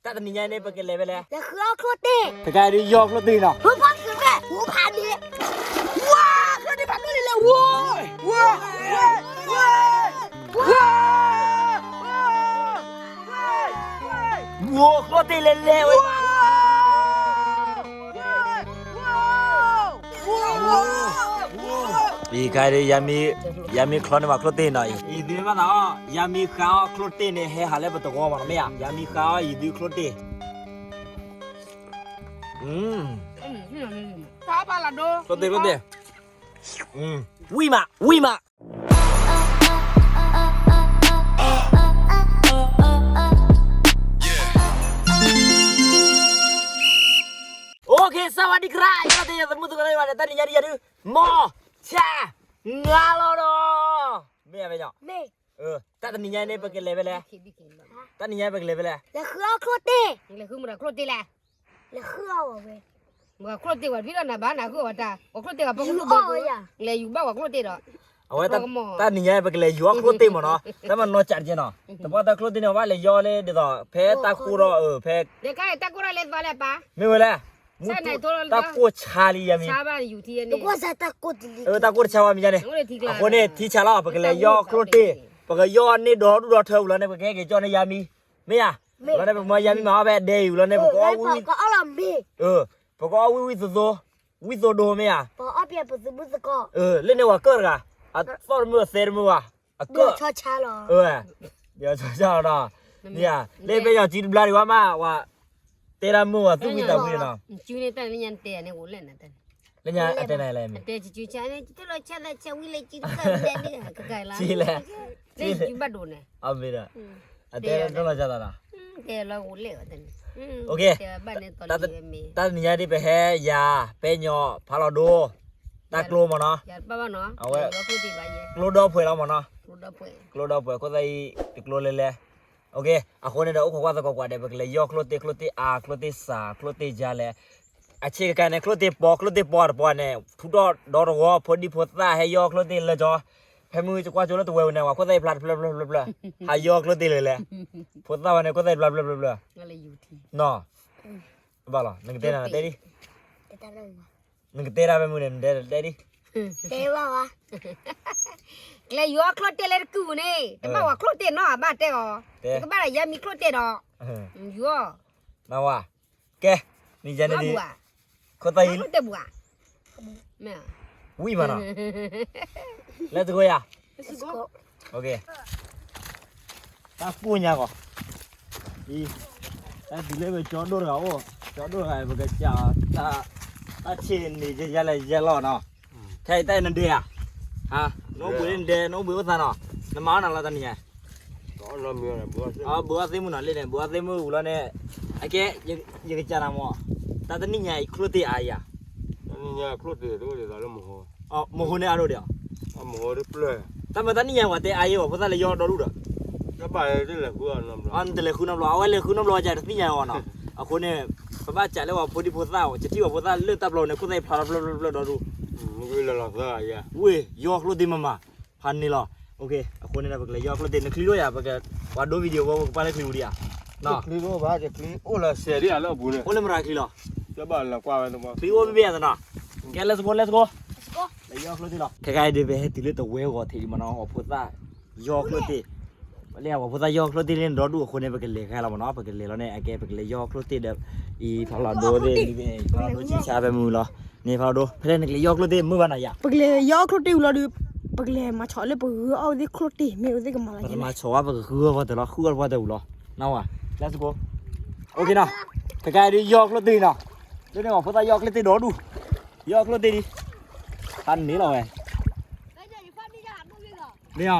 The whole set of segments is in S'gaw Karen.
တၢ်တနံၤညါန့ၣ် ပကလဲၤဖဲလဲၣ်. လဲၤဃုအီၣ်ချိၣ်တ့ၢ်. တကးဒုးယီၢ်ချိၣ်တ့ၢ်နီၤ. ပကဃုဖဲ ပူဖးန့ၣ်. ဝါ, ချိၣ်တ့ၢ်ဖးဒိၣ်လံလဲၣ်, ဝါ, ဝါ, ဝါ, ဝါ, ဝါ, ဝါ, ဝါ, ချိၣ်တ့ၢ်လဲၤလဲၤဝဲ. အံၤခါဒုး ယၤမံချီန့ၢ်ဘၣ်ချိၣ်တ့ၢ်နီၤအံၤ, ယံၤသုမ့ၢ်ဘၣ်သးအီၣ် ယၤမံဃါအီၣ်ချိၣ်တ့ၢ်န့ၣ် ဟဲဟးလၢပတဝီမးနီၤ မ့ၢ်ဧါ, ယၤမံဃါအီၣ်ယံၤသုချိၣ်တ့ၢ်, ချိၣ်တ့ၢ် ချိၣ်တ့ၢ်, ဝံၣ်မး ဝံၣ်မး. OK, စဝၤဒံကရၣ်, ယသးသမူသကိးသ့ၣ်တဖၣ်န့ၣ် တၢ်နံၤညါဒ်ယၤဒုး မီၢ်ဆါ နါလီၤဒီး မ့ၢ်ဧါ, မ့ၢ်, တၢ်တနံၤညါန့ၣ် ပကလဲၤဖဲလဲၣ်, တၢ်နံၤညါပကလဲၤဖဲလဲၣ်, လဲၤဃုအီၣ်ချိၣ်တ့ၢ်, လဲၤဃုမတၤချိၣ်တ့ၢ်လဲၣ်, လဲၤဃုအီၣ်ဝဲ ပှၤချိၣ်တ့ၢ်ဝဲဖံဒီးနၤဘၣ်နၤဃုအီၣ်ဝဲတၢ်, ပှၤချိၣ်တ့ၢ်ဝဲပကလူၢ်ဘၢ, လဲၤယူၤဘၣ်ပှၤချိၣ်တ့ၢ်ဒီး, အဝဲ တၢ်နံၤညါပကလဲၤယူၤအီၣ်ချိၣ်တ့ၢ်မးနီၤ, တၢ်မၤနီၢ်ကးတက့ၢ်နီၤ, တပှၢ်တၢ်ချိၣ်တ့ၢ်န့ၣ် ဘၣ်လဲၤယီၢ်လၢဒ်သိး ဖဲတၢ်ကိၢ်ဒီး ဖဲ တၢ်ကိၢ်ဒီးလဲၤသးလဲၤပာ်, မ့ၢ်ဝဲလဲၣ်, မူတူၢ် တၢ်ကိၢ်ဆါလံ ယၤမံ, တၢ်ကိၢ်တဆါဝဲမံၤယါန့ၣ်, အဃိန့ၣ် ထံဆါလီၤ ပကလဲၤယီၢ်ချိၣ်တ့ၢ်, ပကယီၢ်န့ၢ်ဒီဒူၣ်ဒီထၢပူၤလီၤန့ၣ် ပကဟဲက့ၤကၠီၣ်န့ၢ်ယၤမံၤ, မ့ၢ်ဧါ, လီၤန့ၣ်ပမၤယၤမံၤမၤအီၣ်ဖဲဒဲအံၤပူၤလီၤန့ၣ် ပကအီၣ်ဝံၣ်, ပကအီၣ်ဝံၣ်ဝံၣ်သိသိ, ဝံၣ်သိဒိမ့ၢ်ဧါ, လၢန့ၣ်ဝဲကၢၣ်တဂၤ, အသီၣ်တမုၢ်အသဲတမုၢ်ဘၣ်, အကၢၣ်, ဆီဆါလီၤ, မ့ၢ်ဧါ, လၢဖဲယီၤစုတဘျါဒံးဝဲမး ဝဲ တဲတၢ်မုာ်ဝဲသူၣ်ဝံၣ်သးဝံၣ်နီၤ, လၢညါအတဲနၤလဲၣ်, လဲၣ်, တၢ်တနံၤညါဒ်ပဟဲယၤ ပဲညီ ဖးလီၤဒိ တၢ်ကျိမးနီၤ, အဝဲ ကျိဒီဖှဲးလီၤမးနီၤ, ကျိဒီဖှဲး ခိၣ်သၣ်အံၤ တကျိလဲၤလဲၤ အဃိန့ၣ်ဒီး အိၣ်ခိးကွၢ်သကိးကွၢ်ဒီး ပကလဲၤယီၢ်ချိၣ်တ့ၢ် ချိၣ်တ့ၢ်အါ ချိၣ်တ့ၢ်စှၤ ချိၣ်တ့ၢ်ယါလဲၣ်, အဆ့ကကါန့ၣ် ချိၣ်တ့ၢ်ပီ ချိၣ်တ့ၢ်ပီတပီန့ၣ် ထူးထီၣ်ဒီတဝီ ဖိဒံဖိသၣ်ဟဲယီၢ်ချိၣ်တ့ၢ်လၢကၠီ, ဖဲမုၢ်ကွၢ်ကၠိလၢတဝဲဝဲန့ၣ် ဝဲခိၣ်သၣ်အံၤဖျါတဖျၢၣ်ဖျၢၣ်ဖျၢၣ်ဖျၢၣ်, ဟးယီၢ်ချိၣ်တ့ၢ်လဲၤလဲၤ, ဖိသၣ်ဝဲန့ၣ် ခိၣ်သၣ်အံၤဖျါတဖျၢၣ်ဖျၢၣ်ဖျၢၣ်, နီၤ, ဘၣ်လီၤ နကတဲနၤတဲဒ်, နကတဲဒၣ်ဖဲမုၢ်န့ၣ် နတဲဒ်, တဲဘၣ်ဝဲ, ကလဲၤယီၢ်ချိၣ်တ့ၢ်လၢတကုာ်န့ၣ် တဘၣ်ဝဲချိၣ်တ့ၢ်နီၤ အဘၣ်တဲအီၤ, ကဘၣ်ဒီးယါမံၤချိၣ်တ့ၢ်ဒီး, ယီၢ် မၤဝဲ, ကဲ, မ့ၢ်ယဲန့ၣ်ဒ်, ခိၣ်သၣ်အံၤ, ဝံၣ်မးနီၤ, let's go ယၤ, တၢ်ကိၢ်ညါကီး, အံၤ, တၢ်တုၤလၢပကၠီဒိၣ်တဂၤအိၣ်, ကၠီဒိၣ်တဂၤ ပကစး, တၢ်ဆ့ၣ်န့ၣ် ယဲလဲၣ်ယဲလီၤနီၤ, ခဲအံၤတၢ်အံၤနဒဲဧါ, နအိၣ်ဘှံးလၢနဒဲ နအိၣ်ဘှံးအိၣ်သးနီၤ, နမၤအီၣ်နၤလီၤတနံၤညါ ဘုအသ့ၣ်မုၣ်နီၤ လၢန့ၣ် ဘုအသ့ၣ်မုၣ်ဝံၤလီၤန့ၣ်, အကဲ, ယကစၢ်နၤမး, တၢ်တနံၣ်ညါအံၤချိၣ်တ့ၢ်အါယၤ, မဟိန့ၣ်အါဒိၣ်ဒီး, တၢ်မၤတၢ်နံၣ်ညါဝဲတဲအါယဲဘၣ် ဖိသၣ်လဲၤယီၢ်ဒီဒူၣ်ဒီး, နတလဲၤဃုနီတဘျီ အဝဲလဲၤဃုနီတဘျီဝဲကတသ့ၣ်ညါအီၤနီၤ, အဃိန့ၣ်, ပဘၣ်စးလၢပှၤဖိဒံဖိသၣ် ကထံၣ်ပှၤဖိသၣ်လၢတၢ်ပျီန့ၣ် ခိၣ်သၣ်ဖျါဖျၢၣ်ဖျၢၣ်ဖျၢၣ်ဒီဒူၣ်, ဝ့ၢ်ယီၢ်ချိၣ်တ့ၢ်မးမး, ဖးန့ၣ်လီၤ, အဃိန့ၣ်ဒီး ပကလဲၤယီၢ်ချိၣ်တ့ၢ် နချံလိယၤ ပကပှၤဒိ video ဝဲ ပကပာ်လၢချံပူၤဒံးဧါ, အိၣ်လၢမတၤချံလီၤ, ချံအိၣ်ဘ့ၣ်ဘ့ၣ်သနီၤ, ကဲ let's go let's go, လဲၤယီၢ်ချိၣ်တ့ၢ်လီၤ ခဲခါအံၤဒ်ပဟဲတုၤလၢတဝဲဂီၤထံးလံမးနီၤ ပှၤဖိသၣ်ယီၢ်ချိၣ်တ့ၢ်, လၢပှၤဖိသၣ်ယီၢ်ချိၣ်တ့ၢ်လၢနဒီဒူၣ်အဃိန့ၣ် ပကလဲၤခဲလီၤမးနီၤ ပကလဲၤလီၤန့ၣ် အကဲပကလဲၤယီၢ်ချိၣ်တ့ၢ်ဒီး, အံၤဖးလီၤဒိသ့ၣ်, ဖးလီၤဒိဆံဆါဖဲမုၢ်လီၤ, န့ၣ်ဖးလီၤဒိ ဖဲလဲၣ်နကလဲၤယီၢ်ချိၣ်တ့ၢ်မုၢ်ဘၣ်နၤယၤ, ပကလဲၤယီၢ်ချိၣ်တ့ၢ်ဝံၤလီၤဒီး, ပကလဲၤမၤဆီၣ်လၢပဂုၤအီၣ်ဝဲသ့ၣ်ချိၣ်တ့ၢ် မ့ၢ်ဝဲသ့ၣ်ကမၤလီၤ, မၤဆီၣ်ဝဲ ပကဃုအီၣ်ပှၤတၢ်လီၤ ဃုအီၣ်ပှၤတၢ်ဝံၤလီၤ, နဝဲ, let's go, OK နီၤ, ခဲခါအံၤဒ်ယီၢ်ချိၣ်တ့ၢ်နီၤ, လၢန့ၣ်ပှၤဖိသၣ်ယီၢ်ချိၣ်တ့ၢ်ဒီဒူၣ်, ယီၢ်ချိၣ်တ့ၢ်ဒံး, ဖးန့ၣ်လီၤဝဲ, မ့ၢ်ဧါ,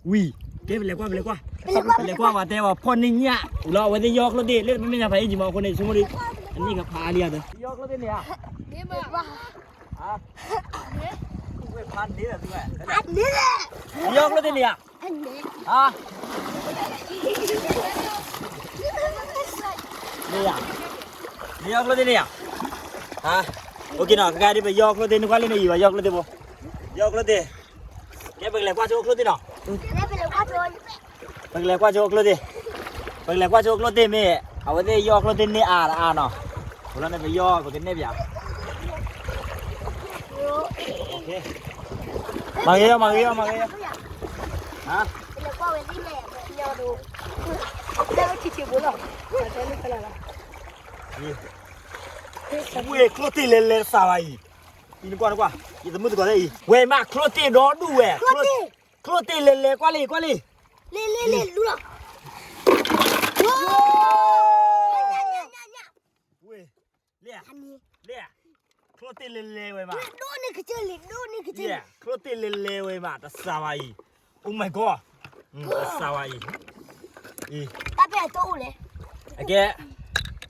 ဝံၤ, ကဲပလဲၤကွၢ် ပလဲၤကွၢ်, ပလဲၤကွၢ်ပှၤတဲပှၤဖီၣ်န့ၢ်ညၣ်လီၤ အဝဲသ့ၣ်ယီၢ်ချိၣ်တ့ၢ် လၢပမ့ၢ်ညါဖးအ့ၣ်ကံမးအဃိန့ၣ် ဆိကမိၣ်ဒ်, အန့ၣ်ကဖးအါလံဧါ, ယီၢ်ချိၣ်တ့ၢ်န့ၣ်ဧါ, ယီၢ်ချိၣ်တ့ၢ်န့ၣ်ဧါ, မ့ၢ်ဧါ, ယီၢ်ချိၣ်တ့ၢ်န့ၣ်ဧါ, OK နီၤ ခဲခါအံၤဒ်ပယီၢ်ချိၣ်တ့ၢ် နကွၢ်လၢန့ၣ်အံၤဘၣ် ယီၢ်ချိၣ်တ့ၢ်ဖိ, ယီၢ်ချိၣ်တ့ၢ်, ကဲပကလဲၤကွၢ်ဆိအိၣ်ချိၣ်တ့ၢ်နီၤ, ပကလဲၤကွၢ်ဆိအိၣ်ချိၣ်တ့ၢ်, ပ ပကလဲၤကွၢ်ဆိကျိၣ်တ့ၢ်မ့ၢ် အဝဲသ့ၣ်ယီၢ်ကျိၣ်တ့ၢ်န့ၢ်အါတအါနီၤ, ဝဲလီၤန့ၣ်ပယီၢ်ပကနဲၣ်ပၠး, မၤဂ့ၤအီၤ မၤဂ့ၤအီၤ မၤဂ့ၤအီၤ, ဝ့ၢ်ကျိၣ်တ့ၢ်လဲၤလဲၤတစးဘၣ်အံၤ, အံၤနကွၢ်နကွၢ်, ယသမုၣ်သကိးသ့ၣ်အံၤ ဝဲမးကျိၣ်တ့ၢ်ဒီဒူၣ်ဝဲ, ကျိၣ်တ့ၢ်လဲၤလဲၤ ကွၢ်လံ ကွၢ်လံ, လံ လံ လံ လူလီၤ, ဝ့ၢ် လ့ၣ်, လ့ၣ်, ကျိၣ်တ့ၢ်လဲၤလဲၤဝဲမး, ကျိၣ်တ့ၢ်လဲၤလဲၤဝဲမး တစးဘၣ်အံၤ, Oh my God, တစးဘၣ်အံၤ, အံၤ, တၢ်ပဲၣ်အတိၢ်အိၣ်လဲၣ်, အကဲ,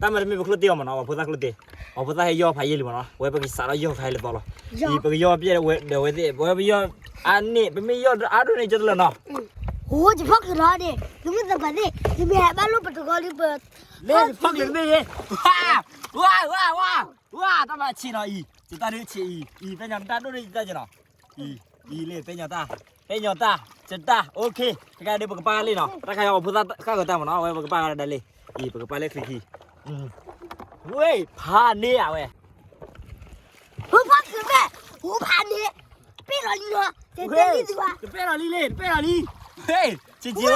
တၢ်မၤတမ့ၢ်ပကျိၣ်တ့ၢ်အီၤမးနီၤ ပှၤဖိသၣ်ကျိၣ်တ့ၢ်, ပှၤဖိသၣ်ဟဲယီၢ်ဖးယံာ်လံမးနီၤ ဝဲပကစးထီၣ်ယီၢ်ခါဟဲလၢသီလီၤ, အံၤ ပကယီၢ်ပျဲၢ်ဒီးဝဲသ့ၣ် ပဝဲပယီၢ်အါန့ၢ် ပမ့ၢ်ယီၢ်အါဒိၣ်န့ၣ် ကၠီတလၢာ်နီၤ အိၣ် ယဖီၣ်ချုးလီၤန့ၣ် သုမ့ၢ်သပှၢ်သ့ၣ် သုမ့ၢ်ဟဲဘၣ်လိၣ်ပတဂီၢ်လံပ လၢယဖီၣ်ချုးတဘ့ၣ်အံၤ, ဝါ ဝါ ဝါ ဝါ တၢ်မၤဆံးနီၤအံၤ, ယတၢ်ဒုးဆံးအံၤ အံၤ ပဲညီတၢ်ဒိၣ်ဒိၣ်ယတၢ်ကနီၤ, အံၤ အံၤလၢပဲညီတၢ်, ပဲညီတၢ် ယတၢ် OK, ခဲကဒုးပကပာ်လံနီၤ တၢ်ခါအံၤ ပဖိသၣ်ဃၣ်ဃၢၤတၢ်မးနီၤ အဝဲပကပာ်ကဒီးလံ, အံၤ ပကပာ်လၢချံခံ, ဝ့ၢ် ဖးန့ၢ်အဝဲ ဟိဖးကမဲ, ဟိဖးန့ၣ်, ပ့ၢ်လီၤလံနီၤ, တပဲၢ်လီၤလံ, တပဲၢ်လီၤလံ, ဟ့ၣ်, ဆံးဆံး, ဒီး,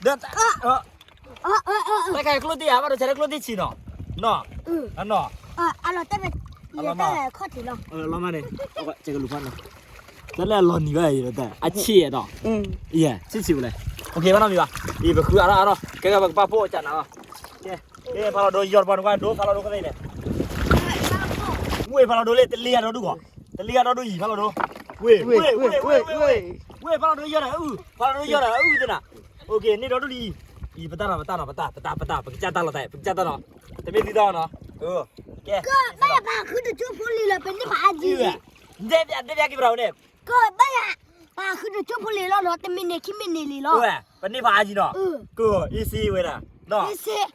တၢ်ခါအံၤကျိၣ်တ့ၢ်ဧါ ဘၣ်ဒိဆဲးလၢကျိၣ်တ့ၢ်ဆံးနီၤ, နီၤ, အနီၤ, အလီၤတဲဝဲ, ခီၣ်ထံးလီၤ, လီၤမးန့ၣ်, ကလူၤဖးနီၤ, တၢ်လၢအလီၤနံၤဘၣ်အံၤဒီးတၢ် အဆံးအဲၣ်ဒီး, ဆံးဆံးဝဲလဲၣ်, ဘၣ်နီတမံၤဘၣ်, အံၤ ပဃုအါထီၣ်အါထီၣ် ကဲကဲ ပကပာ်ဖှိၣ်ကနၤလီၤ, ကဲ, ဖးလီၤဒိယီၢ်တပှၢ်နကွၢ်ဒိဖးလီၤဒိကသ့ၣ်န့ၣ် ဝ့ၢ်ဖးလီၤဒိလၢတလ့ၤအဒီဒူၣ်ဂီၢ်, တလ့ၤအဒီဒူၣ်အံၤ ဖးလီၤဒိ, ဝ့ၢ်, ဝ့ၢ်, ဝ့ၢ်, ဝ့ၢ်, ဝ့ၢ်, ဝ့ၢ်, ဖးလီၤဒိယီၢ်ဒီးအုၣ်, ဖးလီၤဒိယီၢ်ဒီးအုၣ်သ့ၣ်နၤ, အိၣ်က့ၤ န့ၢ်ဒီဒူၣ်လံအံၤ, အံၤ ပတၢ်နီၤ ပတၢ်နီၤ ပတၢ် ပတၢ် ပကစၢ်တၢ်လီၤတၢ် ပကစၢ်တၢ်နီၤ, တမ့ၢ်သုတၢ်နီၤ, ကဲ, ကဘၣ်ယၤပာ်ဃုတကၠိဖိလံၤလီၤ ပန့ၢ်ဖးအါကံ, ဒဲပျး ဒဲပျးက့ၤပရၤန့ၣ်, ကဘၣ်ယၤ ပာ်ဃုတကၠိဖိလံၤလီၤနီၤ တမံးနံးခံမံးနံးလံလီၤ, ပန့ၢ်ဖးအါကံနီၤ, က easy ဝဲဒၣ်,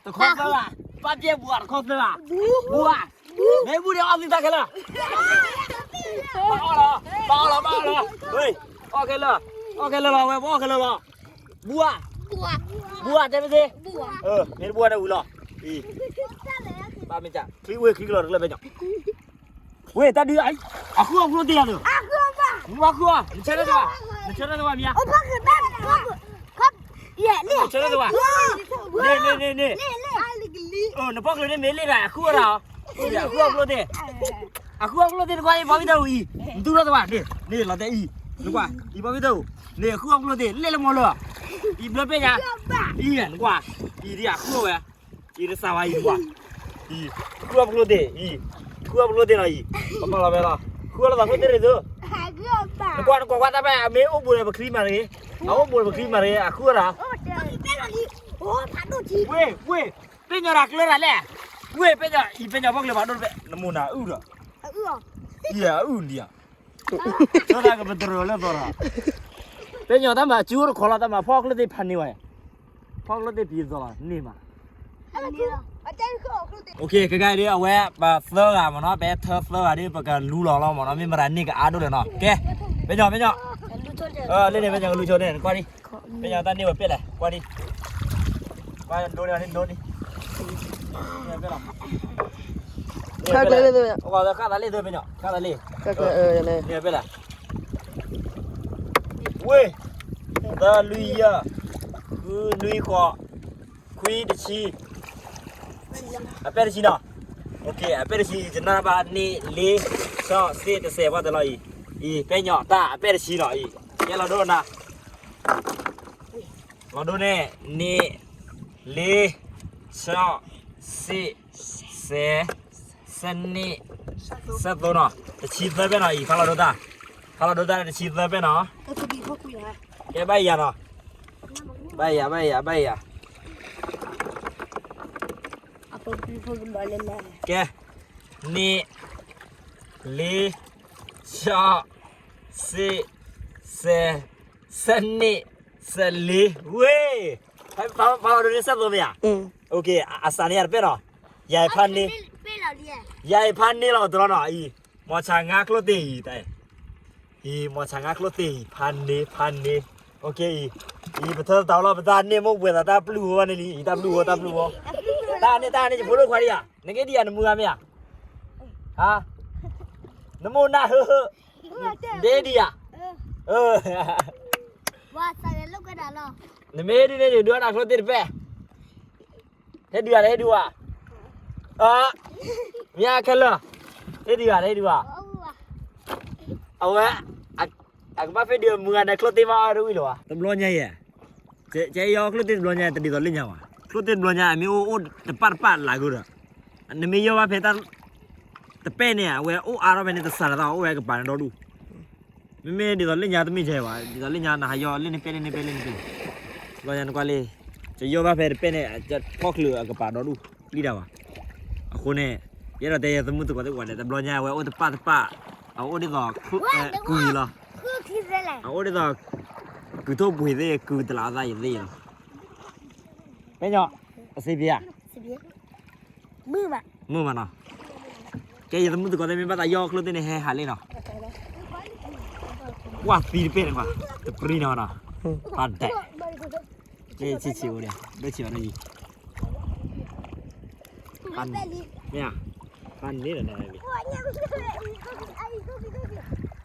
တခီသၢဘၣ်, ပာ်ပျဲပူၤတခီသၢဘၣ်, ပူၤ, မ့ၢ်ဘူၣ်န့ၣ်အီၣ်သုတၢ်ခဲလၢာ်, ဘၣ်အီၣ်လီၤ, ဘၣ်အီၣ်လီၤ, ဘၣ်အီၣ်လီၤ, အီၣ်ခဲလၢာ်, အီၣ်ခဲလၢာ်လီၤ ဝဲ ပအီၣ်ခဲလၢာ်လီၤ, ဘူၣ်ဧါ, ဘူၣ်ဧါ တဲမ့ၢ်သ့, မ့ၢ်တဘူၣ်န့ၣ်ဝံၤလီၤ, ဘၣ်မ့ၢ်က ချံဝ့ၢ်ချံကလီၤတကျၢၢ်ပဲညီ ဝ့ၢ် တၢ်ဒုး အဃုအီၣ်ကျိၣ်တ့ၢ်ယၤန့ၣ်, နဘၣ်ဃုအီၣ် နဆၢထၢၣ်သပှၢ်, နဆၢထၢၣ်သပှၢ်မ့ၢ်ဧါ, နဆၢထၢၣ်သပှၢ်, န့ၣ်န့ၣ်န့ၣ်, နဖီၣ်ချုးန့ၣ်မ့ၢ်လ့ၣ်ဘၣ် အဃုအီၣ်တၢ်, အဃုအီၣ်ကျိၣ်တ့ၢ်, အဃုအီၣ်ကျိၣ်တ့ၢ် နကွၢ်အံၤ ဘီဘံၣ်တၢ်အူအံၤ, နတူၢ်ထီၣ်သပှၢ်န့ၣ်, န့ၣ်လီၤတဲအံၤ, နကွၢ် အံၤဘီဘံၣ်တၢ်အူ, န့ၣ်အဃုအီၣ်ကျိၣ်တ့ၢ် လဲၣ်လၢမီလၢ, အံၤဘျၢပဲညါ, အံၤနကွၢ်, အံၤဒ်အဃုအီၣ်ဝဲ အံၤတစၢ်ဝဲအံၤကွၢ်, အံၤ, ဃုအီၣ်ပကျိၣ်တ့ၢ်အံၤ, ဃုအီၣ်ပကျိၣ်တ့ၢ်နီၤအံၤ, ပပာ်လီၤဝဲလီၤ, ဃုအီၣ်လီၤသးကျိၣ်တ့ၢ်ရ့ၣ်သု, နကွၢ်နကွၢ်ကွၢ်တၢ်ဖဲ အမ့ၢ်အိၣ်ဘူးဒီးပချံမၤတဂ့ၤ, အအိၣ်ဘူးဒီးပချံမၤတဂ့ၤ အဃုအီၣ်တၢ်, ဝ့ၢ်, ဝ့ၢ်, ပဲညီတၢ်ကျၢၤတၢ်လဲၣ်, ဝ့ၢ် ပဲညီ အံၤပဲညီဖီၣ်ချုးဖးဒိၣ်တဘ့ၣ် နမိၢ်နၤအုၣ်ဒီး, အုၣ်ဒံးဧါ ကပတရၢလၢသီဒီး, ပဲညီတၢ်မၤကၠူတခီလီၤ တၢ်မၤဖီၣ်ကျိၣ်သ့ၣ်ဖးန့ၢ်ဝဲ, ဖီၣ်ကျိၣ်သ့ၣ်ဖံးသီလီၤန့ၢ်မး, ကဲကဲဒ်အဝဲ ပသၢဂၤမ့ၢ်နီၤ ပဟဲထၢသၢဂၤဒ် ပကလူလီၤလီၤမ့ၢ်နီၤ မ့ၢ်မတၤန့ၢ်ကအါဒိၣ်လဲၣ်နီၤ ကဲ, ပဲညီ ပဲညီ, လၢန့ၣ် ပဲညီကလူဆိန့ၣ် ကွၢ်ဒံး, ပဲညီတၢ်န့ၢ်ဝဲပ့ၣ်လဲၣ် ကွၢ်ဒံး, ကွၢ်ဒိန့ၣ်ဒိန့ၣ် ဃၣ်သးလ့ၣ်သ့ၣ် ပဲညီ ဃၣ်သးလ့ၣ်, န့ၢ်ပ့ၣ်လဲၣ်, ဝ့ၢ်, သၢလွံၢ်ယဲၢ်, ဃုနွံဃိး, ခွံတဆံ, အပဲၢ်တဆံနီၤ, အပဲၢ်တဆံ ယနၢ်ဘၣ်န့ၢ်လ့ ဆီၣ် စ့ၣ် တစဲး ပှၢ်တလီၤအံၤ, အံၤ ပဲညီတၢ်အပဲၢ်တဆံနီၤအံၤ, ကဲလီၤဒိနၤ လီၤဒိန့ၣ် န့ၢ် လ့ ဆီၣ် စ့ၣ် စဲး စဲးနံၣ် စဲးသိနီၤ, တဆံသၢပဲၢ်နီၤအံၤ ဖးလီၤဒိတၢ်, ဖးလီၤဒိတၢ်န့ၣ် တဆံသၢပဲၢ်နီၤ, ကဲဘၣ်ယၤနီၤ, ဘၣ်ယၤ ဘၣ်ယၤ ဘၣ်ယၤ ကဲ, န့ၢ် လ့ ဆီၣ် စ့ၣ် စဲး စဲးနံၣ် စဲးလ့ ဝ့ၢ်, ဖးလီၤဒိန့ၣ် စဲးသိမ့ၢ်ဧါ, အစးန့ၣ်ယၤတပဲၢ်နီၤ, ယၤဖးန့ၢ်, ယၤဖးန့ၢ်လီၤတရီနီၤအံၤ, မီၤဆါငါကျိၣ်တ့ၢ်အံၤ, အံၤ မီၤဆါငါကျိၣ်တ့ၢ်အံၤ ဖးန့ၢ် ဖးန့ၢ် အံၤ အံၤ ပထၢတၢ်လီၤ ပတၢ်န့ၢ်မိၢ်ပှဲၤသးတၢ်ပျုၢ်ဝဲန့ၣ်လံ အံၤ တၢ်ပျုၢ်ဝဲ တၢ်ပျုၢ်ဝဲ, တၢ်န့ၣ် တၢ်န့ၣ် ယဖိဒိၣ်ခွါဒံးဧါ, နကဲဒံးဧါ နမုၢ်ဂၤမ့ၢ်ဧါ, ဟါ, နမိၢ်နၢ်ဟၢဟၢ, ဒ့ဒံးဧါ, နမ့ၢ်ဒ်န့ၣ် ယဒုးအီၣ်နၤချိသ့ၣ်တပဲၢ် ဟဲဒုးဂၤ ဟဲဒုးဂၤ, မ့ၢ်အခဲလၢာ်, ဟဲဒုးဂၤ ဟဲဒုးဂၤ, အဝဲ, အကဘၣ်ဖဲဒုးမုၢ်ဂၤန့ၣ် ချိသ့ၣ်မးအီၣ်တဝံၣ်လၢၤဘၣ် တဘျီညါယဲ, ကဲယီချိသ့ၣ်တဘျီညါ တဒ်သိးလၢညါဘၣ် ချိသ့ၣ်တဘျီညါ အမ့ၢ်အိၣ်အိၣ်တပၣ်တပၣ်လၢ်ကဒီး, နမ့ၢ်ယီၢ်ဘၣ်ဖဲတၢ်, တပဲၢ်န့ၣ် အဝဲအိၣ်အါထီၣ်ဖဲန့ၣ် တစးလၢသးအိၣ်ဝဲကပၤန့ၣ်ဒီဒူၣ် မ့မ့ၢ်ဒ်သိးလၢညါတမ့ၢ်ကဲဘၣ် ဒ်သိးလၢညါနဟးယီၢ်လၢန့ၣ်ပဲၢ်လၢန့ၣ်ပဲၢ်လၢန့ၣ်ပဲၢ်, ဘျီညါနကွၢ်လံ, ကယီၢ်ဘၣ်ဖဲတပဲၢ်န့ၣ် ကဖီၣ်ချုးအကပၤဒီဒူၣ်, လံတၢ်ဘၣ်, အဃိန့ၣ်, ယအဲၣ်ဒိးတဲယသမုၢ်သကိးသ့ၣ်ဝဲန့ၣ် တဘျီညါဝဲအိၣ်တပၣ်တပၣ်, အအိၣ်ဒ်သိး, ကုၢ်လီၤ, အအိၣ်ဒ်သိး, ကုၢ်ထိၣ်ပှ့ၤသ့ၣ် ကုၢ်တလးအသးယသ့ၣ်လီၤ, ပဲညီ, အစ့ပ့ဧါ မုာ်မးနီၤ, ကဲယသမုၢ်သကိးသ့ၣ်မ့ၢ်ဘၣ်သးယီၢ်ချိသ့ၣ်န့ၣ် ဟဲဟးလံနီၤ, ကွၢ်သံတပဲၢ်န့ၣ်ကွၢ်, တပြံနီၤနီၤ, ဖးဒဲး, ကဲဆံးဆံးအိၣ်ဒံး ဒိၣ်ဆံးဘၣ်ဒိၣ်ယံၤ, ဖးန့ၣ်, ဖးန့ၣ်လီၤနီၤ,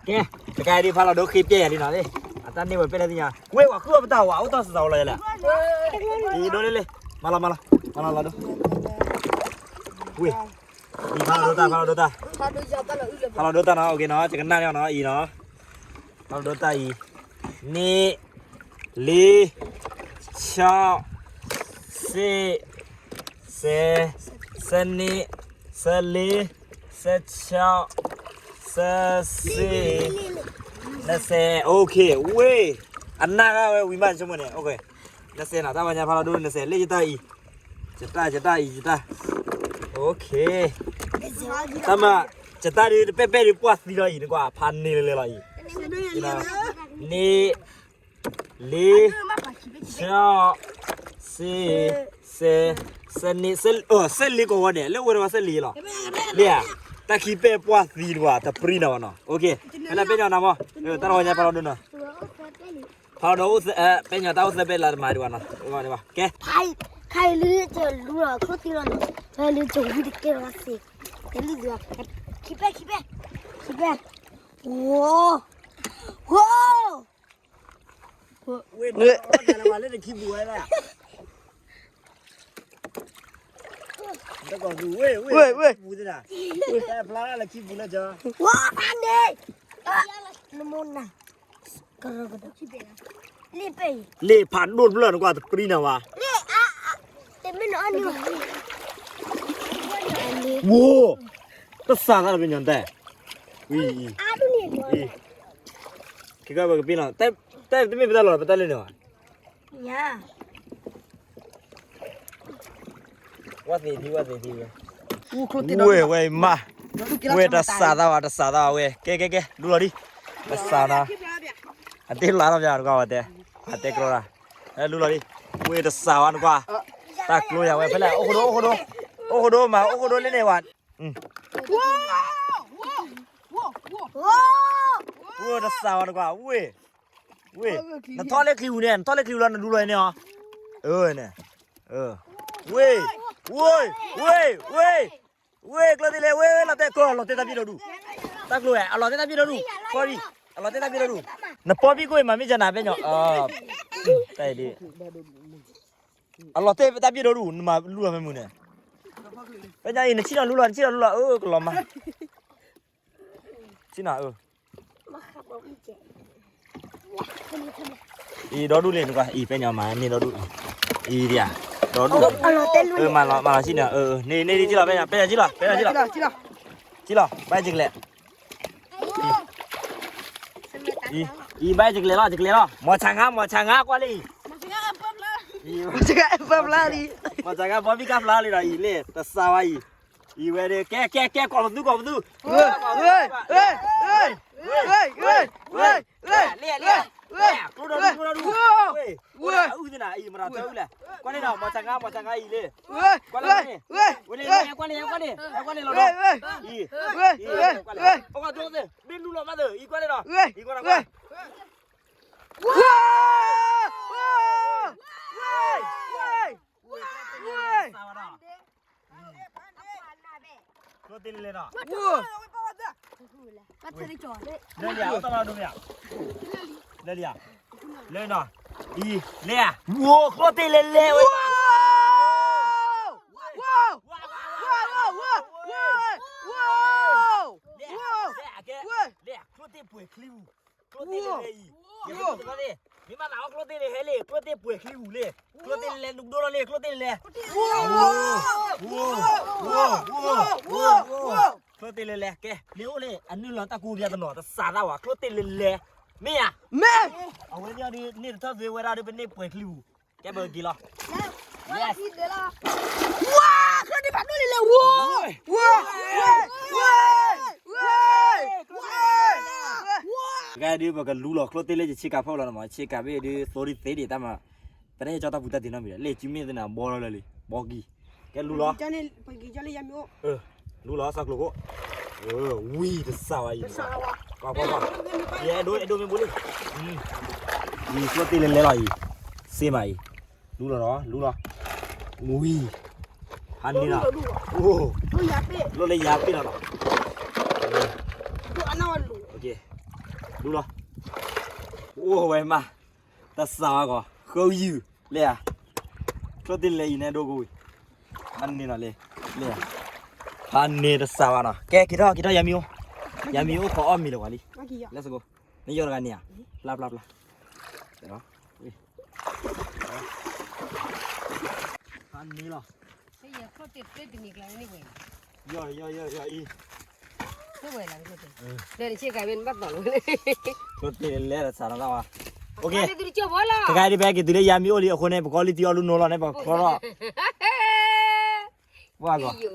ကဲ, တကဲဒ်ဖးလီၤဒိခံပျဲယၤလံနီၤ, အတၢ်န့ၢ်ဝဲပဲၢ်လၢသ့ၣ်ညါ, ဝ့ၢ်ဝၤဃုအီၣ်ပတၢ်ဝၤ အိၣ်တၢ်စံးသးဝဲလီၤယလဲၣ်, အံၤဒိၣ်လံလံ, မၤလီၤမၤလီၤ, မၤလီၤလီၤဒိၣ်, ဝ့ၢ် ဖးလီၤဒိတၢ် ဖးလီၤဒိတၢ်, ဖးလီၤဒိတၢ်နီၤ, နီၤ ယကနၣ်န့ၢ်အီၤနီၤ အံၤနီၤ, ဖးလီၤဒိတၢ်အံၤ, နံၣ်, လံ, ဆံ, စ့, စဲ, စဲနံၣ်, စဲလံ, စဲဆံ, စဲစ့, နစဲ, ဝ့ၢ်, အနၢ်ဂၤဝဲဝံၤမးဆိကမိၣ်န့ၣ်, နစဲနီၤ တၢ်ဘၣ်ညါဖးလီၤဒိနစဲ လၢယတၢ်အံၤ ယတၢ် ယတၢ်အံၤ ယတၢ်, တၢ်မၤ, ယတၢ်ဒုးတပဲၢ်ပဲၢ်ဒုးပှၢ်သံလီၤအံၤ နကွၢ်ဖးန့ၢ်လၢလၢလီၤအံၤ, နံၣ်, လံ, ဆံ, စ့, စဲ, စဲနံၣ်, စဲလံကိးဝဲန့ၣ် လၢဝဲတဝဲစဲလံလီၤ, လံဧါ, တၢ်ခံပဲၢ်ပှၢ်သံတကွၢ် တပြံနီၤဘၣ်နီၤ, ဖဲလၢပဲၢ်ညီနၤမ့ၢ်, တၢ်တဝဲညါဖးလီၤဒိနီၤ ဖးလီၤဒိအိၣ်သၢ, ပဲၢ်ညီတၢ်အိၣ်သၢပဲၢ်လၢတမၤဒံးဘၣ်နီၤ, ကဲ, ခါအံၤလံကလူလီၤ ချိသ့လီၤနီၤ, ဖဲလံကဝံတကဲလီၤသ့, တလံဒံးဘၣ်, ခံပဲၢ် ခံပဲၢ်, ခံပဲၢ်, ဝိ, ဝိ, ဝ့ၢ်, လၢနခံပူၤဝဲဒၣ် တကီၢ်ပူၤ ဝ့ၢ်, ဝ့ၢ်, ဝ့ၢ်, ပူၤသ့ဒၣ်, တၢ်ဖျါလၢခံပူၤလၢကၠီ, ဝါဖးန့ၣ်, နမိၢ်နၤ, ကရၢကရိ, လ့ၣ်ဖးဒိၣ်တဖျၢၣ်နကွၢ်တပြံနၤဝါ, ဝိ, တစးသးလၢပညီတဲ, ဝံၤ, ခဲကဝဲကပ့ၤလီၤ, တမ့ၢ်ပတၢ်လီၤ ပတၢ်လၢန့ၣ်ဘၣ် ဝဲ, ဝဲမး, ဝဲတစးသးဘၣ် တစးသးဘၣ်ဝဲ, ကဲ ကဲ ကဲ ဒူလီၤဒံး, တစးသး, အတ့လါထီၣ်ပျါတကွၢ်ဝဲ, အတဲကျိဒၣ်, ဒူလီၤဒံး, ဝဲတစးဝဲနကွၢ်, တၢ်ကျိယၤဝဲဖဲလဲၣ်, အိၣ်ဃိဒိ အိၣ်ဃိဒိ, အိၣ်ဃိဒိမး အိၣ်ဃိဒိလၢန့ၣ်ဝဲ, ဝဲတစးဝဲနကွၢ်, ဝဲ ဝ့ၢ်, နထီၣ်လၢချံပူၤန့ၣ် နထီၣ်လၢချံပူၤလီၤ နဒူလီၤန့ၣ်အီၤ, အၢန့ၣ်, ဝ့ၢ်, ဝ့ၢ်, ဝ့ၢ်, ဝ့ၢ်, ဝ့ၢ် ကျိသ့လဲၣ် ဝ့ၢ် လီၤတဲာ်ကီၢ် လီၤတဲာ်တၢ်ပ့ၢ်ဒီဒူၣ်, တၢ်ကျိဝဲ အလီၤတဲာ်တၢ်ပ့ၢ်ဒီဒူၣ်, ပီၢ်ဘံၣ်, အလီၤတဲာ်တၢ်ပ့ၢ်ဒီဒူၣ်, နပီၢ်ဘံၣ်ကိၣ်အံၤမးမ့ၢ်ကနၤပဲညီ, တၢ်အံၤဒ်, အလီၤတဲာ်တၢ်ပ့ၢ်ဒီဒူၣ် နမၤလူလီၤမ့ၢ်မုၢ်န့ၣ်, ပဲညီအံၤ နဆံၣ်နီၤလူလီၤ နဆံၣ်နီၤလူလီၤ အၢ ကလီၤမး ဆံၣ်နီၤအၢ, အံၤဒီဒူၣ်လံနကွၢ် အံၤပဲညီမးန့ၢ်ဒီဒူၣ်, အံၤဒံးဧါ, ဒီဒူၣ်, မၤလီၤ မၤလီၤဆံၣ်နီၤ, န့ၢ် န့ၢ် ဆံၣ်လီၤ ပဲညီ ပဲညီဆံၣ်လီၤ ပဲညီဆံၣ်လီၤ, ဆံၣ်လီၤ ဘၣ်ယကလဲၤ အံၤ ဘၣ်ယကလဲၤလီၤ ယကလဲၤလီၤ မီၤဆါငါ မီၤဆါငါကွၢ်လံအံၤ, မီၤဆါငါပီၢ်ဘံၣ်ကၢ်ဖျါလံဒီးအံၤလံ တစးဝဲအံၤ, အံၤဝဲဒၣ် ကဲ ကဲ ကဲ ကိးပသူ ကိးပသူ, ဝ့ၢ် ဝ့ၢ် ဝ့ၢ် ဝ့ၢ် ဝ့ၢ် လ့ၣ် လ့ၣ် ကျိဒီဒူၣ် ကျိဒီဒူၣ်, ဝ့ၢ် အုၣ်သ့ၣ်နၤအံၤ မတၤတၢ်အုၣ်လဲၣ်, ကွၢ်န့ၣ်ဒီး မီၤဆါငါ မီၤဆါငါအံၤလံ, ကွၢ်လံ ကွၢ်လံ ကွၢ်လံ ကွၢ်လံ လီၤဒီး, အံၤ အံၤ ကွၢ်လံ ပကဒိသ့ၣ် မ့ၢ်လူလီၤမးသ့ၣ် အံၤကွၢ်န့ၣ်ဒီး, အံၤကွၢ်န့ၣ်ကွၢ် ဝါ ဝါ ဝါ ဝါ ဝါ ကျိတ့ၢ်လဲၤလဲၤဒီး လဲၤလံဧါ အီၣ်တၢ်လီၤဒိမ့ၢ်ဧါ လဲၤလံဧါ လဲၤနီၤ အံၤ လဲၤဧါ ဝိ ကျိတ့ၢ်လဲၤလဲၤဝဲ ဝိ ဝိ ဝိ ဝိ ဝိ ဝိ ဝိ လဲၤ လဲၤ ကျိတ့ၢ်ပှဲၤချံပူၤ ကျိတ့ၢ်လဲၤလဲၤအံၤ ယဲ မ့ၢ်မၤသးအီၣ်ကျိတ့ၢ်န့ၣ်ဟဲလံ ကျိတ့ၢ်ပှဲၤချံပူၤလံ ကျိတ့ၢ်လဲၤလဲၤ နုာ်ဒိၣ်လီၤလံ ကျိတ့ၢ်လဲၤလဲၤ ဝိ ဝိ ဝိ ဝိ ကျိတ့ၢ်လဲၤလဲၤ ကဲ မ့ၢ်အိၣ်လံ အနုာ်လီၤတၢ်ကူပျါတနီၤ တစးသးဝဲ ကျိတ့ၢ်လဲၤလဲၤ မ့ၢ်ဧါ မ့ၢ် အဝဲန့ၣ်ဒုး န့ၢ်တထီၣ်သွ့ဝဲဒၣ်ဒုး ပန့ၢ်ပှဲၤချံပူၤ ကဲ ပက့ၤလီၤ ဝါ ကျိတ့ၢ်ဖးဒိၣ်လံလဲၤ ဝိ ဝိ ဝိ ဝိ ဝိ ဝိ ဝိ တဂၤဒုး ပကလူလီၤ ကျိတ့ၢ်လၢယ ဆ့ကၤဖီၣ်လီၤန့ၣ်မး ဆ့ကၤဘ့ၣ်ဒုး သိဒ်သ့ဒံးတၢ်မး ပတအဲၣ်ကၠီတၢ်ပူၤတၢ်တံၤနီတမံၤဒီး လၢစုမ့ၢ်သ့ၣ်န့ၣ် ဘီလီၤလၢလံ ဘီကံ ကဲလူလီၤ လူလီၤ စီၤကျိၤခိၣ် ဝံၤ တစးဝဲအံၤ ကွၢ်ကွၢ်ကွၢ် ယအဲၣ်ဒိး အဲၣ်ဒိးမ့ၢ်ဘိလံ အံၤ ကျိတ့ၢ်လဲၤလဲၤလီၤအံၤ စ့မးအံၤ လူလီၤနီၤ လူလီၤ ဝံၤ ဟးန့ၢ်လီၤ အိၣ် လီၤလၢယၤပ့ၢ်လီၤနီၤ လူလီၤ အိၣ်ဝဲမး တစးဝဲကီး ဃုယုၢ် လဲၤဧါ ကျိတ့ၢ်လဲၤအံၤန့ၣ်ဒိၣ်ကဝံၤ ဟးန့ၢ်လီၤလံ လဲၤ ဟးန့ၢ်တစးဝဲနီၤ ကဲ က့ၤထီၣ် က့ၤထီၣ် ယၤမံၤအိၣ် ယၤမံၤအိၣ်ခိးအီၣ်မ့ၤလၢၤဝဲလံ Let's go နယီၢ်တဂၤန့ၣ်ဧါ ပျၢ်ပျၢ်ပျၢ် ဟးန့ၢ်လီၤ ယီၢ် ယီၢ် ယီၢ် ယီၢ် အံၤ ကျိတ့ၢ်လဲၤလဲၤတစးနီၤဝဲ တဂၤဒ်ဖဲက့ၤတုၤလၢယၤမံၤအိၣ်လံအဃိန့ၣ် ပကအီၣ်လံတံၢ်အီၣ်လံနိလီၤန့ၣ် ပချီထီၣ် ပှၤကီး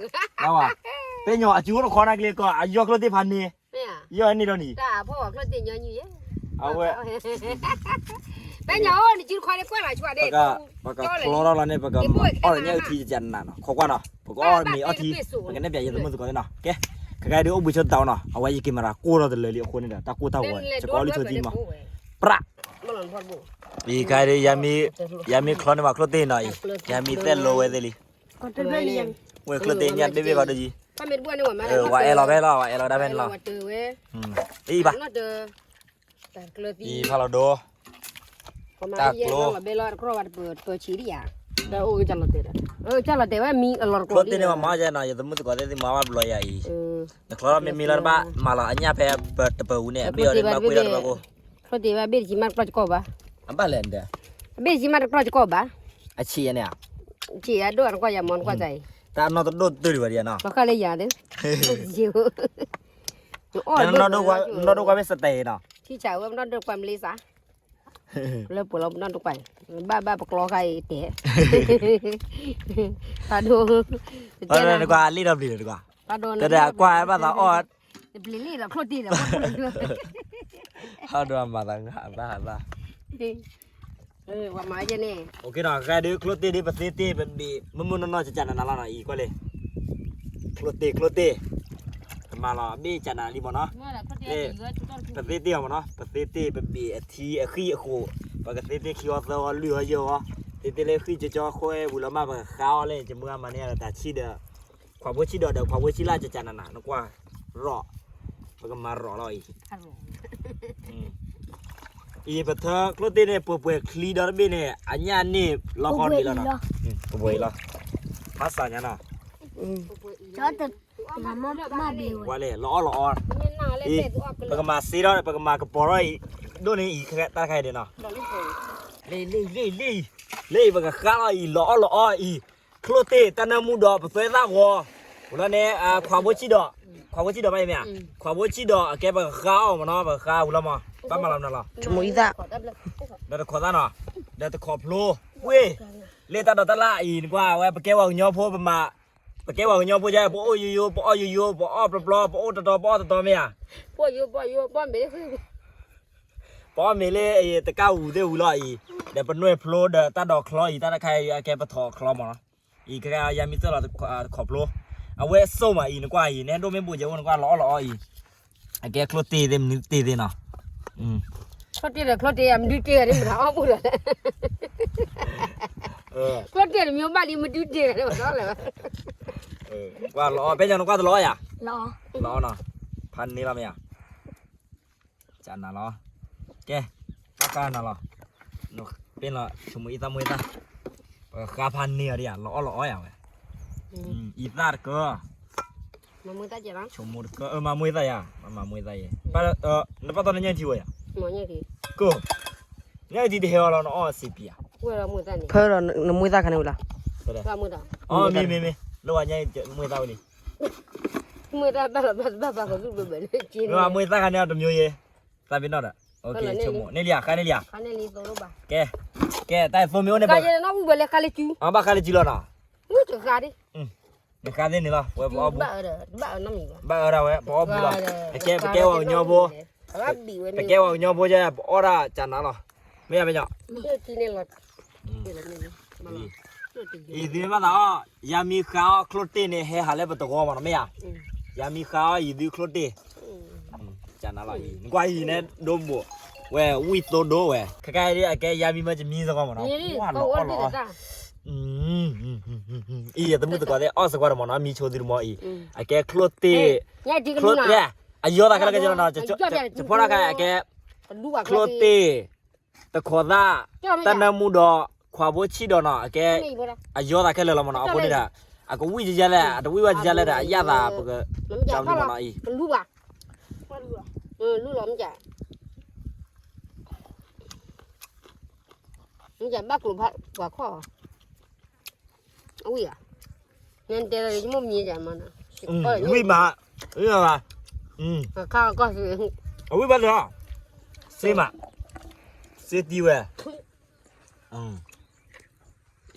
ပ့ၤညီၣ်အစုအိၣ်တခီနာ်က့ၤကီး အယီၢ်ကျိတ့ၢ်ဖးန့ၢ် ယီၢ်န့ၢ်ဒီးနံၤ အဝဲ ပကချီထီၣ်လီၤန့ၣ် ပကအီၣ်လၢညၣ်အုၣ်ထံကကနးနီၤ ခိးကွၢ်နီၤ ပကအီၣ်မ့ၤအီထံ ပကနဲၣ်ပၠးယသမုၣ်သကိးသ့ၣ်နီၤ ကဲ ကကဲဒုးအိၣ်ဘှံးဆိတၢ်အီၣ်နီၤ အဝဲယက့ၤမၤရၤကိၢ်ထီၣ်တလၢာ်လံအဃိန့ၣ်ဒီး တၢ်ကိၢ်တၢ်ဂီၤ ယကအီၣ်လံဆိကံမး ပြး အံၤကဲဒုး ယၤမ့ၢ်ချီန့ၢ်ဝဲကျိတ့ၢ်နီၤအံၤ ယၤမ့ၢ်သဲလိဝဲသ့ၣ်လံ ဝဲကျိတ့ၢ်ညၣ်တဘ့ၣ်ဘ့ၣ်ဘၣ်ဒိယံၤ ဝဲအဲၣ်လီၤဖဲလီၤ ဝဲအဲၣ်လီၤဒၣ်ဖဲန့ၣ်လီၤ အံၤဘၣ် အံၤဖးလီၤဒိ တၢ်ကျိ ကျိတ့ၢ်န့ၣ်ဝဲမၤယဲနီၤ ယသမုၣ်သကိးသ့ၣ်သ့ၣ်မၤဘၣ်ဘျီယၤအံၤ နချီထီၣ်မ့မ့ၢ်လီၤတဘၣ် မၤလီၤအညၣ်ဖဲတပၢၤဝူန့ၣ် အဘ့ၣ်အီၤန့ၣ် မၤကွံာ်ဒီးတဘၣ်ကိၢ် ကျိတ့ၢ်ဝဲဘ့ၣ်တကံမးတကျီၢ်ကကီၢ်ဘၣ် အဘၣ်လဲၣ် အဘ့ၣ်တကံမးတကျီၢ်ကကီၢ်ဘၣ် အဆံးယၤန့ၣ် ဆံးယၤဒိၣ်အတကွၢ်ယၤမီၢ်နကွၢ်တၢ်အံၤ တၢ်အနီၢ်တဒိၣ်တတုၤဒံးဘၣ်ဒံးနီၤ လီၤဃာ်လၢယၤဒၣ် နနီၢ်ဒိၣ်ကွၢ်မ့ၢ်စတဲၤနီၤ ထံဆးဝဲပနီၢ်ဒိၣ်ကွၢ်မလ့စး လၢပှဲၤလီၤပနီၢ်ဒိၣ်ကွၢ် ဘၣ်ဘၣ်ပကျီဃာ်အံၤတဲ ဖးဒိၣ် တကွၢ်လံဒီးပျံၤတကွၢ် ဖးဒိၣ် တဒၣ်ကွၢ်ဘၣ်သးအီၣ် တပျံၤလံဒီးကျိတ့ၢ်ဒီး ဖးဒိၣ်မၤသးဂၤဘၣ်ဘၣ် ဝဲမၤယဲန့ၣ် ကဲဒီး ကျိတ့ၢ်ဒ်ပသ့တ့ၢ်ပဘ့ၣ် မုၢ်မုၢ်နီၢ်နီၢ်ကကနးနးလီၤနီၤ အံၤကွၢ်လံ ကျိတ့ၢ် ကျိတ့ၢ် ကမၤလီၤအဘ့ၣ်ကနးလံမ့ၢ်နီၤ ပသ့တ့ၢ်အီၤမ့ၢ်နီၤ ပသ့တ့ၢ်ပဘ့ၣ်အထံအဃံအဃိး ပကသ့တ့ၢ်ခံအီၤသၢအီၤလွံၢ်အီၤယဲၢ်အီၤ သ့တ့ၢ်လၢဃံကကီဃိဝံၤလီၤမး ပကဃါအီၤလၢယမုၢ်အမၤန့ၢ်တၢ်ဆံးဒီး ခွးဖိဆံးဒီးဒီးခွးဖိဆံးလၢကကနးနး နကွၢ် ရီး ပကမၤရီးလီၤအံၤ အံၤပထၢကျိတ့ၢ်န့ၣ် ပှဲၤပှဲၤချံဒီတဘ့ၣ်န့ၣ် အညၣ်န့ၣ်လီၤခီဒံးလီၤနီၤ ပှဲၤအံၤလီၤ ဖးစၢ်ညါနီၤ ဝဲလဲၣ် လီၤအီၣ်လီၤအီ အံၤ ပကမၤစ့ထီၣ် ပကမၤကပီၤထီၣ်အံၤ ဒိၣ်န့ၣ်အံၤ တၢ်တခါအံၤဒံးနီၤ လံ လံ လံ လံ လံ ပကဃါလီၤအံၤ လီၤအီၣ်လီၤအီအံၤ ကျိတ့ၢ်တၢ်နၢမူဒီးပသွဲသၣ်ဂီၤ ဝံၤလီၤန့ၣ် ခွးဖိဆံးဒီး ခွးဖိဆံးဒီးဘၣ်အံၤမ့ၢ်ဧါ ခွးဖိဆံးဒီးအကဲပကဃါအီၤမ့ၢ်နီၤ ပကဃါဝံၤလီၤမး ဘၣ်မၤလီၤမနုၤလီၤ ဒီးတခိးသၣ်နီၤ ဒီးတခိးဖျိ ဝ့ၢ် လၢတၢ်ဒိးတၢ်လၣ်အံၤ နကွၢ်ဝဲ ပကဲပှၤကညီဖိ ပမၤ ပကဲပှၤကညီဖိယါ ပအိၣ်ယိယိ ပအီၣ်ယိယိ ပအီၣ်ပျီပျီ ပအိၣ်တတီၤ ပအီၣ်တတီၤမ့ၢ်ဧါ ပအီၣ်မ့ၤလၢတကၢ်ဝူၤသ့ၣ်ဝံၤလီၤအံၤ ဒီးပနွဲၢ်ဖျိဒီးတၢ်ဒိးချီအံၤ တၢ်တခါအံၤအကဲပထီၣ်ချီမ့ၢ်နီၤ အံၤကဲယါမံသၢလီၤတခိးဖျိ အဝဲစိၣ်မးအံၤ နကွၢ်အံၤ နဲဒိၣ်မ့ၢ်ဘိးယဲအိၣ် နကွၢ်လီၤအီၣ်လီၤအီအံၤ အကဲကျိတ့ၢ်သ့ၣ်မနုၤတ့ၢ်သ့ၣ်နီၤ ချီၣ်တ့ၢ်ဒီးချီၣ်တ့ၢ် မဒုးတ့ၢ်ဂၤဒ်မတၤအီၣ်ပူၤဒီးလဲၣ်, ချီၣ်တ့ၢ်တမံၤဘၣ်လံ မဒုးတ့ၢ်ဂၤဒ်မတၤလဲၣ်, ကွၢ်လီၤအီၤ ပဲညီနကွၢ်တလီၤအီၤယၤ, လီၤနီၤ, ဖးန့ၢ်လီၤမ့ၢ်ဧါ, ကနၤလီၤ, ကဲ, ဘၣ်ဃးနၤလီၤ, ပ့ၢ်လီၤ ဆိကမိၣ်အံသၣ်မိၢ်အံသၣ်, ပဃါဖးန့ၢ်အီၤဒ်ယၤ လီၤအီၣ်လီၤအီယၤဝဲ, အံသၣ်တကၢ ဆိကမိၣ်တကၢ မၤမိၢ်သၣ်ယၤ, မၤမိၢ်သၣ်ယဲ, နပၢ်တီနညၣ်ထံဝဲယၤ, ကၢ, ညၣ်ထံတဟဲအီၤလီၤ နအီၣ်စံးပံဧါ, ဖၢဒီးနမိၢ်သၣ်ခါန့ၣ်ဝဲလီၤ, မ့ၢ်မ့ၢ်မ့ၢ် လၢဝဲညၣ်မိၢ်သၣ်ဝဲလံ, မိၢ်သၣ်ဘၣ်လီၤဘၣ်ဘၣ်ဘၣ်ကဒူၣ်ဘၣ်ဘၣ်န့ၣ်, မိၢ်သၣ်ခါန့ၣ်အတမျိုးယဲ, သးပ့ၤနီၣ်ဒီး, ဆိကမိၣ်န့ၣ်လံဧါ ဃါန့ၣ်လံဧါ, ကဲ, ကဲ တၢ်သိမ့ၢ်အိၣ်န့ၣ်, အဘၣ်ဃါလၢစုလီၤနီၤ, နဃါသ့န့ၣ်လီၤ ဝဲပအီၣ်ဘူး, ဘၣ်အၢဒၣ်ဝဲ ပအီၣ်ဘူးလီၤ, ပကဲပကဲဝဲကညီဖိ, ပကဲဝဲကညီဖိယဲ ပအီၣ်ဒၣ်ကနၤလီၤ, မ့ၢ်ယါမ့ၢ်ညီ, အံၤသုမ့ၢ်ဘၣ်သးအီၣ် ယါမံဃါအီၣ်ချိၣ်တ့ၢ်န့ၣ် ဟဲဟးလၢပတဂီၢ်မးနီၤ မ့ၢ်ယါ, ယါမံဃါအီၣ်ယံၤသုချိၣ်တ့ၢ်, ကနၤလီၤအံၤ နကွၢ်အံၤန့ၣ် ဒိဘိး, ဝဲဝံၣ်သိဒိဝဲ, ခဲကဲဒ်အကဲယါမံမ့ၢ်တမံသဂီၢ်မးနီၤ, ကွၢ်လီၤအီၣ်လီၤအီၣ်, အံၤ ယသမုၣ်သကိးသ့ၣ် အီၣ်စကွၢ်တမးနီၤ မံဆိသုတမီၤအံၤ, အကဲချိၣ်တ့ၢ်, အယီၤသးခဲလၢာ်ကဲလီၤနီၤ, ယဖီၣ်တၢ်ခါအကဲ, ချိၣ်တ့ၢ်, တခိးသၣ်, တၢ်နၢမူဒီး, ခွါဘိဆံၣ်ဒီးနီၤ အကဲ, အယီၤသးခဲလၢာ်လီၤမးနီၤ အဃိန့ၣ်ဒီး, အကဝံၣ်ကယါလဲၣ် အတဝံၣ်ဝဲကယါလဲၣ်ဒီး အယၣ်သးပက, ကမနီၤအံၤ, လူလီၤမ့ၢ်က, မ့ၢ်ကဘၣ်ကျိၤဖးပှၤခီၣ်, အဝံၣ်ဧါ, နတဲလၢယမိၢ်မံၤယၤမးနီၤ, ဝံၣ်မး, ဝံၣ်မး, ခါကီၢ်, အဝံၣ်ဘၣ်လီၤ, စ့မး, စ့တံၢ်ဝဲ,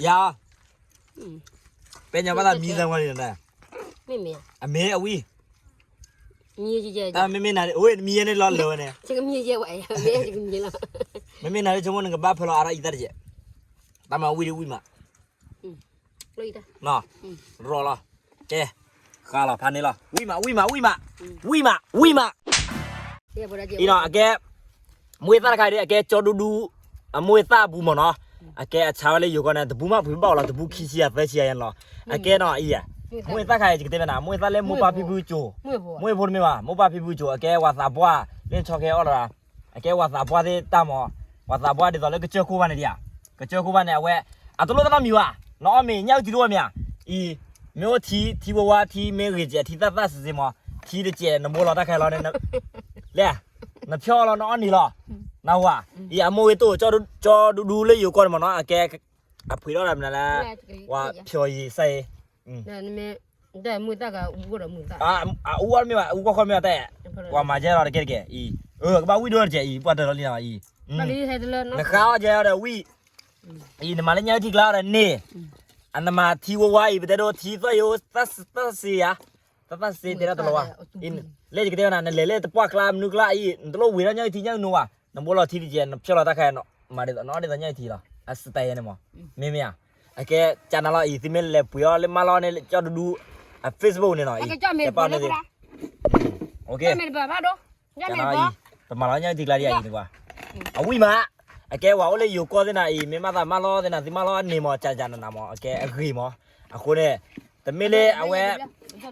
ယၤ, ပဲညီဘၣ်သးမံသးဝဲန့ၣ်, အမ့ၢ်အဝံၣ်, တၢ်မ့မ့ၢ်နၤ, မံယဲန့ၣ်လီၤလၢာ်ဝဲန့ၣ်, မ့မ့ၢ်နၤဒ်ဆိကမိၣ်နကဘၣ်ဖၢလီၤအါထီၣ်အံသၣ်တကဲး, တၢ်မၤဝံၣ်ဒ်ဝံၣ်မး, ရီၣ်လီၤ, ကဲ, ဃါလီၤဖးန့ၢ်လီၤ ဝံၣ်မး ဝံၣ်မး ဝံၣ်မး, ဝံၣ်မး ဝံၣ်မး, အံၤနီၤ အကဲ, မိၢ်အံသၣ်တခါဒ် အကဲကၠီဒူဒူ, အမိၢ်အံသၣ်အဘူးမးနီၤ, အကဲအဆါဝဲလၢယိၤကီၢ်န့ၣ် တဘူးမးဖုးဘၣ်အီၤလီၤ တဘူးခံဆံယၤသၢဆံယၤယဲန့ၣ်လီၤ, အကဲနီၤအံၤ, မိၢ်အံသၣ်ခါအံၤ ယကတဲဝဲနၤ မိၢ်အံသၣ်လၢ မိၢ်ပၢ်ဖံဖုကၠိၤ, မိၢ်အံဖိတမ့ၢ်ဘၣ် မိၢ်ပၢ်ဖံဖုကၠိၤ အကဲဝၤသးပှၢ်, လၢဆီခဲအီၣ်လီၤ, အကဲဝၤသးပှၢ်သ့ၣ်တၢ်မး, ဝၤသးပှၢ်ဒ်သိးလၢကစၢၢ်ခိၣ်ဘၣ်န့ၣ်ဒံးဧါ, ကစၢၢ်ခိၣ်ဘၣ်န့ၣ် အဝဲ, အတလိၣ်တၢ်နီတမံၤဘၣ်, နအီၣ်မ့ၤ ညၣ်အုၣ်ထံတအိၣ်မ့ၢ်ဧါ, အံၤ, မ့ၢ်အိၣ်ထံ ထံဝါဝါ ထံမ့ၢ်ဂ့ၤကဲး ထံသၣ်သၣ်စ့စ့မး, ထံတကဲး နဘိလီၤတၢ်ခဲလီၤန့ၣ်, လဲၣ်, နဖျီၣ်လီၤ နအီၣ်န့ၣ်လီၤ, နဝၤ, အံၤအမိၢ်ဂ့ၤတိၢ် ကၠီဒူဒူလၢယိၤကီၢ်န့ၣ်မးနီၤ အကဲ, အဖှ့းထီၣ်ဒီးမနုၤလဲၣ်, ဝၤဖျီၣ်ယံၤစဲအံၤ အအူအီၣ်မ့ၢ်ဘၣ် အူကွၢ်ခီမ့ၢ်ဘၣ်တဲ, ပှၤမၤကဲလီၤတကဲတကဲအံၤ, ကဘၣ်ဝံၣ်ဒိၣ်တကဲအံၤ ပှၤတၢၢ်လီၤလံနီၤအံၤ, နဃါအီၣ်ကဲအီၤဒီးဝံၣ်, အံၤ နမၤလၢညၣ်အုၣ်ထံကျါအီၤဒီးန့ၣ်, အနမၤထံဝါဝါအံၤ ပတဲဒိးထံသၣ်ယိ သၣ်စ့ဧါ, သၣ်သၣ်စ့တဲဒၣ်တလီၤဝါ, လၢယကတဲဝဲနၤ နလဲၤလၢတပှၢ်ကျါမနုၤကျါအံၤ နတလိၣ်ဝံၤထီၣ်ညၣ်အုၣ်ထံညၣ်အုၣ်နိဘၣ်, နဘိလီၤထံတကဲး နဖျီၣ်လီၤတၢ်ခဲအံၤ မၤဒ်သိး နအီၣ်ဒ်သိးညၣ်အုၣ်ထံလီၤ, အစတၢ်ယဲန့ၣ်မး, မ့မ့ၢ်ဧါ, အကဲ, ကနၤလီၤအံၤ သုမ့ၢ်လဲၤပှ့ၤအီၤလၢမၢလီၤန့ၣ် ကၠီဒူဒူ, အ Facebook န့ၣ်နီၤအံၤ, ကဲပာ်န့ၣ်သ့ၣ် ကနၤအံၤ, ပမၤလီၤညၣ်အုၣ်ထံကျါဒံးအံၤန့ၣ်ကွၢ်, အဝံၣ်မး, အကဲဝၤအိၣ်လၢယိၤကီၢ်သ့ၣ်နၤအံၤ မ့ၢ်မၤသးမၢလီၤသ့ၣ်နၤ သုမၢလီၤန့ၣ်မး ကနၤနၤမး အကဲအဂ့ၤမး, အဃိန့ၣ်, တမ့ၢ်လၢအဝဲ,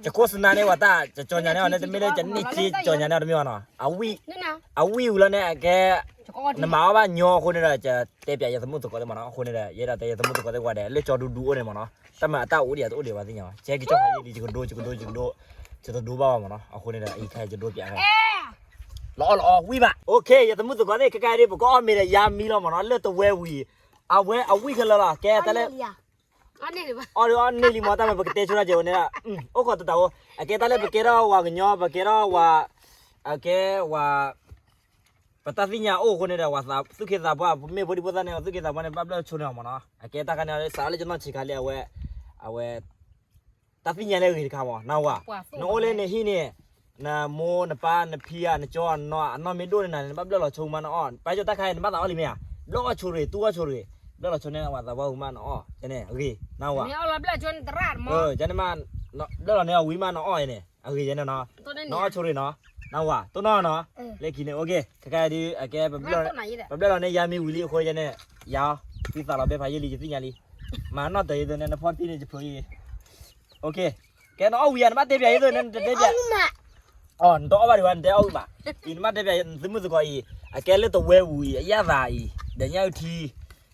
ကခိၣ်စနါန့ၢ်ဝဲတၢ် ကကၠီညါန့ၢ်အီၤန့ၣ် တမ့ၢ်လၢကန့ၢ်စ့ကကၠီညါန့ၢ်အီၤတမ့ၢ်ဘၣ်နီၤ, အဝံၣ်, အဝံၣ်ဝံၤလီၤန့ၣ် အကဲ နမၤအီၣ်ဘၣ်ညီအဃိန့ၣ်ဒီး ကတဲပၠးယသမုၣ်သကိးသ့ၣ်မးနီၤ, အဃိန့ၣ်ဒီး ယဲဒၣ်တဲယသမုၣ်သကိးသ့ၣ်ဝဲဒီး လၢကၠီဒူဒူအိၣ်န့ၣ်မးနီၤ, တၢ်မၤအတၢ်အိၣ်ဒံးအတအိၣ်ဒံးဘၣ်သ့ၣ်ညါဘၣ်, ကဲကကၠီယလံ ယကဒိ ယကဒိ ယကဒိ, ယတဒိဘၣ်ဘၣ်မးနီၤ, အဃိန့ၣ်ဒီး အံၤခဲယဒိပၠးခဲ, လီၤအီၣ်လီၤအီၣ်ဝံၣ်ဘၣ်, အိၣ်ခ့ ယသမုၣ်သကိးသ့ၣ် ခဲကဲဒ် ပကအီၣ်မ့ၤဒီးယါမံလီၤမးနီၤ လၢတဝဲဝံၤ, အဝဲအဝံၣ်ခဲလၢာ်လီၤ ကဲတၢ်လၢ အီၣ်ဒုးအီၣ်န့ၢ်လံမး တၢ်မ့ၢ်ပကတဲဆိတၢ်ကဲးဝဲန့ၣ်, အိၣ်ခိးတတးဧိၤ, အကဲတၢ်လၢပကဲထီၣ်ဝၤကညီ ပကဲထီၣ်ဝၤ, အကဲဝၤ, ပတၢ်သ့ၣ်ညါအိၣ်အဃိန့ၣ်ဒီး ဝၤသူၣ်က့သးပှၢ် ပမ့ၢ်ဖိဒံဖိသၣ်န့ၣ် သူၣ်က့သးပှၢ်န့ၣ် ဘၣ်ဘျၢၣ်ဆိန့ၣ်မးနီၤ, အကဲတၢ်ခါန့ၣ် စးထီၣ်လၢကနီၢ်ဆံးခါလံအဝဲ, အဝဲ တၢ်သ့ၣ်ညါလၢအဂ့ၤတခါမး နဝၤ, နအိၣ်လၢနဟံၣ်န့ၣ်, နမိၢ်နပၢ်နဖံဧါ နကၠီအနီၢ် အနီၢ်မ့ၢ်ဒိၣ်န့ၢ်နၤန့ၣ် နဘၣ်ဘျၢၣ်လီၤဆိမးနအီၣ်, ပာ်ယိၣ်တၢ်ခါအံၤ နဘၣ်သးအီၣ်လံမ့ၢ်ဧါ, ဘျၢၣ်အီၣ်ဆိတဂ့ၤ တူၢ်အီၣ်ဆိတဂ့ၤ, ဘျၢၣ်လီၤဆိန့ၢ်ဝၤသးပှၢ်ဝံၤမးနအီၣ်, ကဲန့ၣ်အဂ့ၤ နဝၤ, ကဲန့ၣ်မး, ဘျၢၣ်လီၤန့ၢ်အဝံၤမးနအီၣ်အံၤန့ၣ် အဂ့ၤယဲန့ၣ်နီၤ, နအီၣ်ဆိတဂ့ၤနီၤ နဝၤ တိၢ်နီၣ်နီၤ, လၢခံန့ၣ် အိၣ်က့ၤ ခဲခါဒုး အကဲ ပဘျဲၣ်လီၤန့ၢ်ယၤမ့ၢ်ဝံၤလံအဃိယဲန့ၣ်, ယၤအီၤ သုသးလီၤဘဲဖးယံာ်လံ ယသ့ၣ်ညါလံ, မၤနီၣ်တၢ်အံၤသိးန့ၣ် နဖီတံၢ်န့ၣ် ယဖျိယံာ်, ကဲ နအီၣ်ဝံၤဧါ နဘၣ်တဲပၠးအံၤသိးန့ၣ် နတတဲပၠး အီ နတအီၣ်ဘၣ်ဒံးဘၣ် နတဲအီၣ်ဝံၤမး, အံၤနဘၣ်တဲပၠး နသုမုၣ်သကိးအံၤ အကဲလၢတဝဲပူၤအံၤ အယၣ်သးအံၤ ဒီး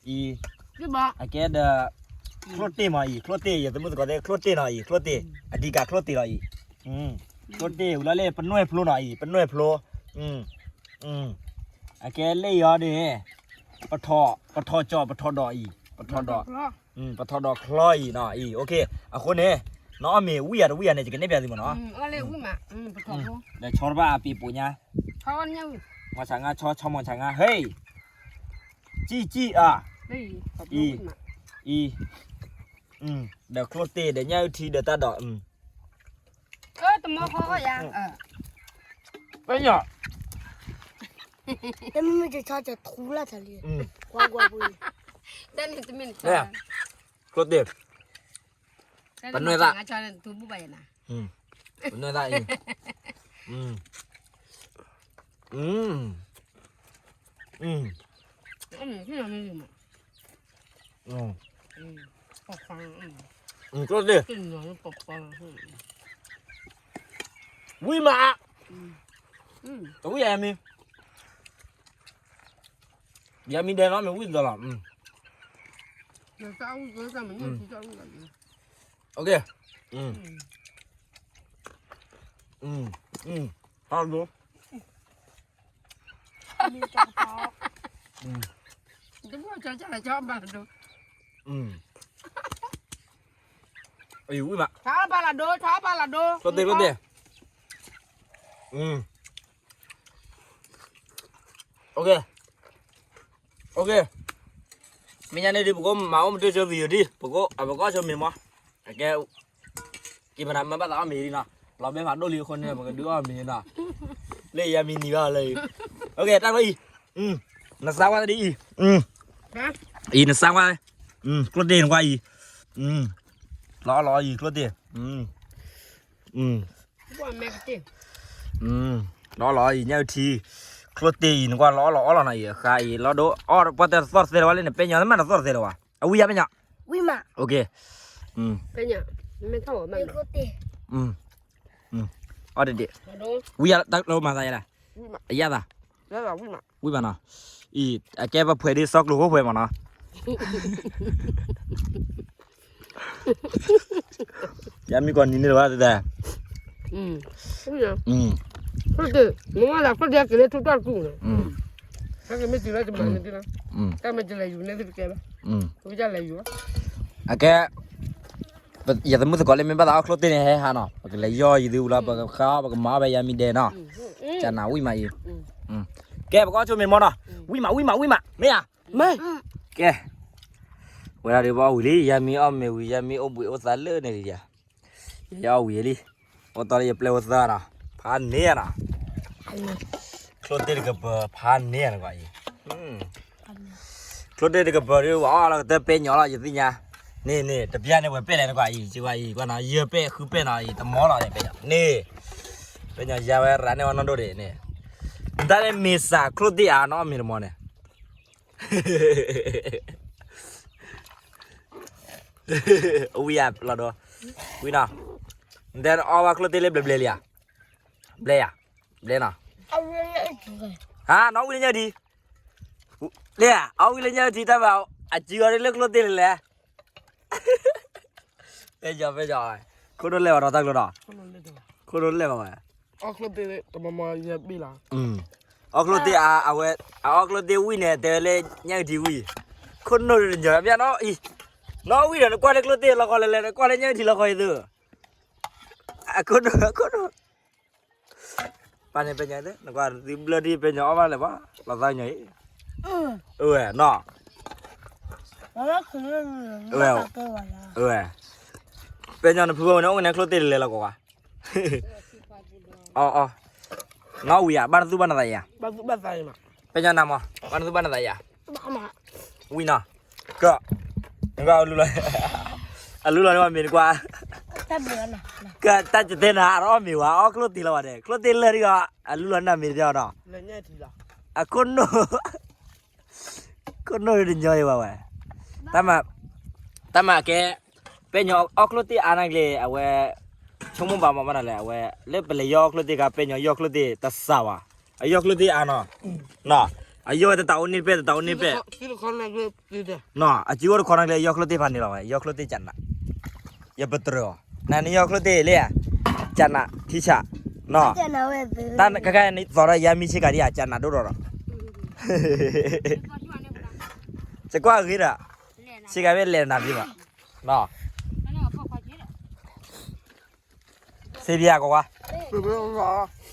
ညၣ်အုၣ်ထံ အံၤ အကဲဒီး ချိၣ်တ့ၢ်မးအံၤ ချိၣ်တ့ၢ် ယသုမုၣ်သကိးသ့ၣ် ချိၣ်တ့ၢ်နီၤအံၤ ချိၣ်တ့ၢ် အဓိက ချိၣ်တ့ၢ်လီၤအံၤ, ချိၣ်တ့ၢ်ဝံၤလီၤလၢ ပနွဲၣ်ဖျိနီၤအံၤ ပနွဲၣ်ဖျိ, အကဲလၢအံၤအီၤဒီး ပထီၣ်ကၠီၣ် ပထီၣ်ဒီးအံၤ ပထီၣ်ဒီး ပထီၣ်ဒီးချီအံၤနီၤအံၤ အဃိန့ၣ် နအီၣ်မ့ၤဝံၣ်ယၤတဝံၣ်ယၤန့ၣ် ယကနဲၣ်ပၠးသုမးနီၤ, ဒီးဆီတဘၣ်အပံၤပိာ်ညါ, မီၤဆါငါ ဆီ ဆီမီၤဆါငါ ဟဲ, ကံၣ်ကံၣ်အါ, အံၤ, အံၤ, ဒီးချိၣ်တ့ၢ်ဒီးညၣ်အုၣ်ထံဒီးတၢ်ဒီး, တမီၤဃီဃီယၤ, ပညိၣ်, တမ့ၢ်မ့ၢ်တဆီတထူလၢ်ထလံ, ကွၢ်ကွၢ်ပူၤ, တမ့ၢ်တဆီ, ချိၣ်တ့ၢ်, ပနွဲၣ်သၣ်, ပနွဲၣ်သၣ်အံၤ, ချိၣ်တ့ၢ်, ဝံၣ်မး, တဝံၣ်ယၤမ့ၢ်, ယမ့ၢ်ဒဲးနီၤ မ့ၢ်ဝံၣ်ဒီးလီၤ, ဝံၣ်မး, မ့ၢ်ညါန့ၣ်ဒုး ပကမၤအိၣ်မတ့ၢ်ဆိ video ဒံး ပကအိၣ်ဆိမ့ၤမီၢ်, အကဲ camera မၤဘၣ်သးအီၣ်မ့ၤလံနီၤ, လီၤဘဲဖးဒိၣ်လံအဃိန့ၣ် ပကဒုးအီၣ်မ့ၤနီၤ, လၢယမံၤနံၤဘၣ်လၢ, တၢ်ဘျီအံၤ, နစါဝါဒ်အံၤ, အံၤနစါဝါ, ချိၣ်တ့ၢ်နကွၢ်အံၤ, လီၤအီၣ်လီၤအီၣ်အံၤ ချိၣ်တ့ၢ်, လီၤအီၣ်လီၤအံၤ ညၣ်အုၣ်ထံ, ချိၣ်တ့ၢ်အံၤ နကွၢ်လီၤအီၣ်လီၤအီလီၤနီၤအံၤ အဃါအံၤ လီၤဒိ အီၣ်ပှၢ်တၢၢ်တသီၣ်တသဲလၢၤဝဲလၢ နပဲညီၤသ့ၣ်မးတသီၣ်တသဲလၢၤဘၣ်, အဝံၣ်ယါပဲညီၤ, ဝံၣ်မး, အီၣ်တဒ့ၣ်, ဝံၣ်ယါတၢ်ကျိမၤသးယါလဲၣ်, အယၣ်သး, ဝံၣ်မးနီၤ, အံၤ အကဲပဖှဲးဒ်စီကျိၤဖိဖှဲးမးနီၤ ယမ့ၢ်ကီးနံၤန့ၣ်လီၤဘၣ်တဲ, မ့ၢ်ဝဲဒၣ် က့ၤလၢထူတၢ်တူၢ်န့ၣ်, တၢ်ကမ့ၢ်တုၤလၢတမၤန့ၣ်ဒ်လီၤ, တၢ်မ့ၢ်တလဲၤယူၤန့ၣ်သ့ၣ်တကဲဘၣ်, လဲၤယူၤ, အကဲ ယသမုၣ်သကိးလၢမ့ၢ်ဘၣ်သးအီၣ်ချိၣ်တ့ၢ်န့ၣ် ဟဲဟးနီၤ, ပကလဲၤယီၢ်ယံၤသုလီၤ, ပကဃါအီၣ် ပကမၤအီၣ်ဖဲယမံၤဒဲးနီၤ, ကနၤဝံၣ်မးအံၤ, ကဲ ပကအီၣ်ဆိမ့ၤမီၢ်နီၤ, ဝံၣ်မး ဝံၣ်မး ဝံၣ်မး မ့ၢ်ဧါ, ကဲ, ဝဲဒၣ်ဒုးပအီၣ်ဝံၤလံ, ယမံၤအီၣ်မ့ၤဝံၤ ယမံၤအိၣ်ဘှံးအိၣ်သါလၢန့ၣ်လံယၤ, ယအီၣ်ဝံၤလံ, အိၣ်တီလၢယပျဲၢ်အိၣ်သၢနီၤ, ဖးန့ၢ်နီၤ, ချိၣ်တ့ၢ်တကပၤ ဖးန့ၢ်နကွၢ်အံၤ, ချိၣ်တ့ၢ်တကပၤဒုး ပှၤအီၣ်လီၤကတၢၢ်ပဲညီလီၤ ယသ့ၣ်ညါ, န့ၣ်န့ၣ် တပျၢ်န့ၣ် ပှဲၤပဲၢ်လဲၣ်နကွၢ်အံၤ ကွၢ်နီၤ ယဲၢ်ပဲၢ်ဃုပဲၢ်နီၤအံၤ တမီလီၤန့ၣ် ပဲညီ, န့ၣ်, ပဲညီယါဝဲရၤန့ၢ်ဝဲနီၢ်ဒိၣ်ဒံးန့ၣ်, နတၢ်န့ၣ်မ့ၢ်စးချိၣ်တ့ၢ်အါနီၤ မ့ၢ်တမီန့ၣ် အဝံၣ်ယၤလီၤဒီး, ဝံၣ်နီၤ, နတဲနအီၣ်ဘၣ်ချိၣ်တ့ၢ်လၢဘျဲၣ်ဘျဲၣ်လံဧါ, ဘျဲၣ်ဧါ, ဘျဲၣ်နီၤ, ဟါ နအီၣ်ဝံၣ်လၢညၣ်ထံ, လၢဧါ အီၣ်ဝံၣ်လၢညၣ်ထံတၢ်ဘၣ်, အစုအီၤလၢချိၣ်တ့ၢ်လၢလဲၣ် ပဲညီ ပဲညီ, ခိၣ်ဒိၣ်လဲၣ်ဘၣ်ဒီးတၢ်ကျိၤဒီး, ခိၣ်ဒိၣ်လဲၣ်ဘၣ်ဝဲ, အီၣ်ချိၣ်တ့ၢ်အဝဲ, အီၣ်ချိၣ်တ့ၢ်ဝံၣ်န့ၣ် တဲဝဲလၢညၣ်အုၣ်ထံဝံၣ်, ခိၣ်နူာ်တညီဘၣ်နီၤအံၤ, နီၣ်ဝံၣ်ဒီးနကွၢ်လၢချိၣ်တ့ၢ်လီၤခီလဲၣ်လဲၣ် နကွၢ်လၢညၣ်အုၣ်ထံလီၤခီအံၤသု, အခိၣ်နူာ် အခိၣ်နူာ် ပၢ်န့ၣ်ပဲညီ, နကွၢ်သုဘျၢထံပဲညီအီၣ်ဘၣ်လဲၣ်ဘၣ်, လီၤသးညီအံၤ, အဝဲနီၤ, အဝဲ, ပဲညီနဖုဝဲန့ၣ် အိၣ်ကနဲချိၣ်တ့ၢ်လဲၤလီၤကွၢ်ကွၢ်, အီ, နီၣ်ဝံၤဧါ ဘၣ်နသူၣ်ဘၣ်နသးယၤ, ပဲညီနၤမး ဘၣ်နသူၣ်ဘၣ်နသးယၤ, ဝံၤနီၤ, ကၢ, နကွၢ်အလူလီၤ, အလူလီၤန့ၣ်မ့ၢ်နကွၢ် ကတၢ်တဲနၤ အအီၣ်မ့ၤဝဲ အအီၣ်ချိၣ်တ့ၢ်လီၤဝဲန့ၣ် ချိၣ်တ့ၢ်လၢာ်ဒ်အီၤ အလူလီၤနၢ်မ့ၢ်တဘျီနီၤ, အခိၣ်နူာ် ခိၣ်နူာ်တညီယဝဲဝဲ, တၢ်မၤကဲ, ပဲညီအီၣ်ချိၣ်တ့ၢ်အါနၢ်ကျ့ အဝဲ ဆိကမိၣ်ဘၣ်မးမးနၤလဲၣ် အဝဲ လၢပလဲၤယီၢ်ချိၣ်တ့ၢ်ခါ ပဲညီယီၢ်ချိၣ်တ့ၢ်တစှၤဘၣ်, အယီၢ်ချိၣ်တ့ၢ်အါနီၤ, အယီၢ်ဝဲတတးအိၣ်န့ၢ်ပဲ တတးအိၣ်န့ၢ်ပဲ နီၤ အစုအိၣ်တခီနၢ်ကျ့ ယီၢ်ချိၣ်တ့ၢ်ဖးန့ၣ်လီၤဝဲ ယီၢ်ချိၣ်တ့ၢ်ကနး, ယပတြၢၤအီၤ နနယီၢ်ချိၣ်တ့ၢ်လံဧါ, ကနး ထံဆး, နီၤ, တၢ်ခဲခါန့ၣ်သီၣ်ဒီးယါမံဆ့ကၤဒံးဧါ ကနးဒိၣ်ဒီးဒီး စကွၢ်ဂ့ၤဒီး, ဆ့ကၤဘ့ၣ်လဲၤနၤဘ့ၣ်ဘၣ်, နီၤ စ့ဘံကွၢ်ကွၢ်,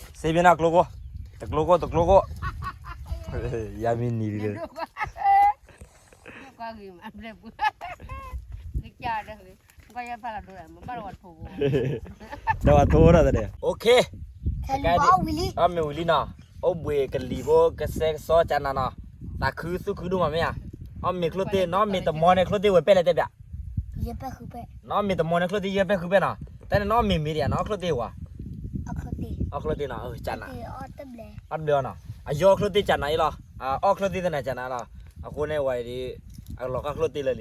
စ့ဘံနီၤကျိကိ, တကျိကိ တကျိကိ, ယါမံနံၤဒ်လၢ ဒီးဝဲထိၣ်ဒီးတဒဲး, အီၣ်မ့ၤဝံၤလံနီၤ, အိၣ်ဘှံးကလံၤဖိကစဲကစီကနးနီၤ, သးခုသူၣ်ခုဒိၣ်မးမ့ၢ်ဧါ, အီၣ်မ့ၤချိၣ်တ့ၢ် နအီၣ်မ့ၤတမီန့ၣ်ချိၣ်တ့ၢ်ဝဲပဲၣ်လဲၣ်တဲဘၣ်, နအီၣ်မ့ၤတမီန့ၣ်ချိၣ်တ့ၢ်ယဲၢ်ပဲၣ်ဃုပဲၣ်နီၤ, တၢ်န့ၣ်နအီၣ်မ့ၤမ့ၢ်ဒံးဧါ နအီၣ်ချိၣ်တ့ၢ်ဝဲ, အီၣ်ချိၣ်တ့ၢ်နီၤ ကနး အီၣ်တဘျီနီၤ, အယီၢ်ချိၣ်တ့ၢ်ကနးအံၤလီၤ, အအီၣ်ချိၣ်တ့ၢ်သနာ်ကနးလီၤ, အဃိန့ၣ်ဝဲဒ် အလီၤဃာ်ချိၣ်တ့ၢ်လၢာ်လ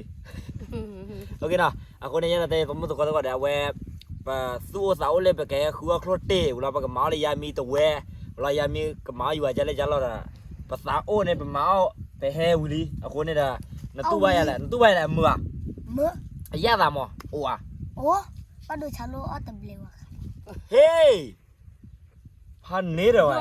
ံ, အဃိန့ၣ် ယဲဒၣ်တဲပမုၣ်သကိးသကိးဒီး အဝဲ ပသူၣ်အိၣ်သးအိၣ်လၢပကဟဲဃုအီၣ်ချိၣ်တ့ၢ်ဝံၤလီၤ ပကမၤအီၣ်လၢယါမံတဝဲ, ဝံၤလီၤယါမံကမၤအီၣ်ယွၤကလဲၣ်ကလီၤဒီး, ပသးအိၣ်န့ၣ် ပမၤအီၣ် ပဟဲဝံၤလံအဃိန့ၣ်ဒီး, နတူၢ်ဘၣ်ယၤလဲၣ် နတူၢ်ဘၣ်ယၤလဲၣ် အမုာ်ဧါ, အယၣ်သးမး အိၣ်ဧါ, ဟ့ၣ် ဖးန့ၣ်ဒီးဝဲ,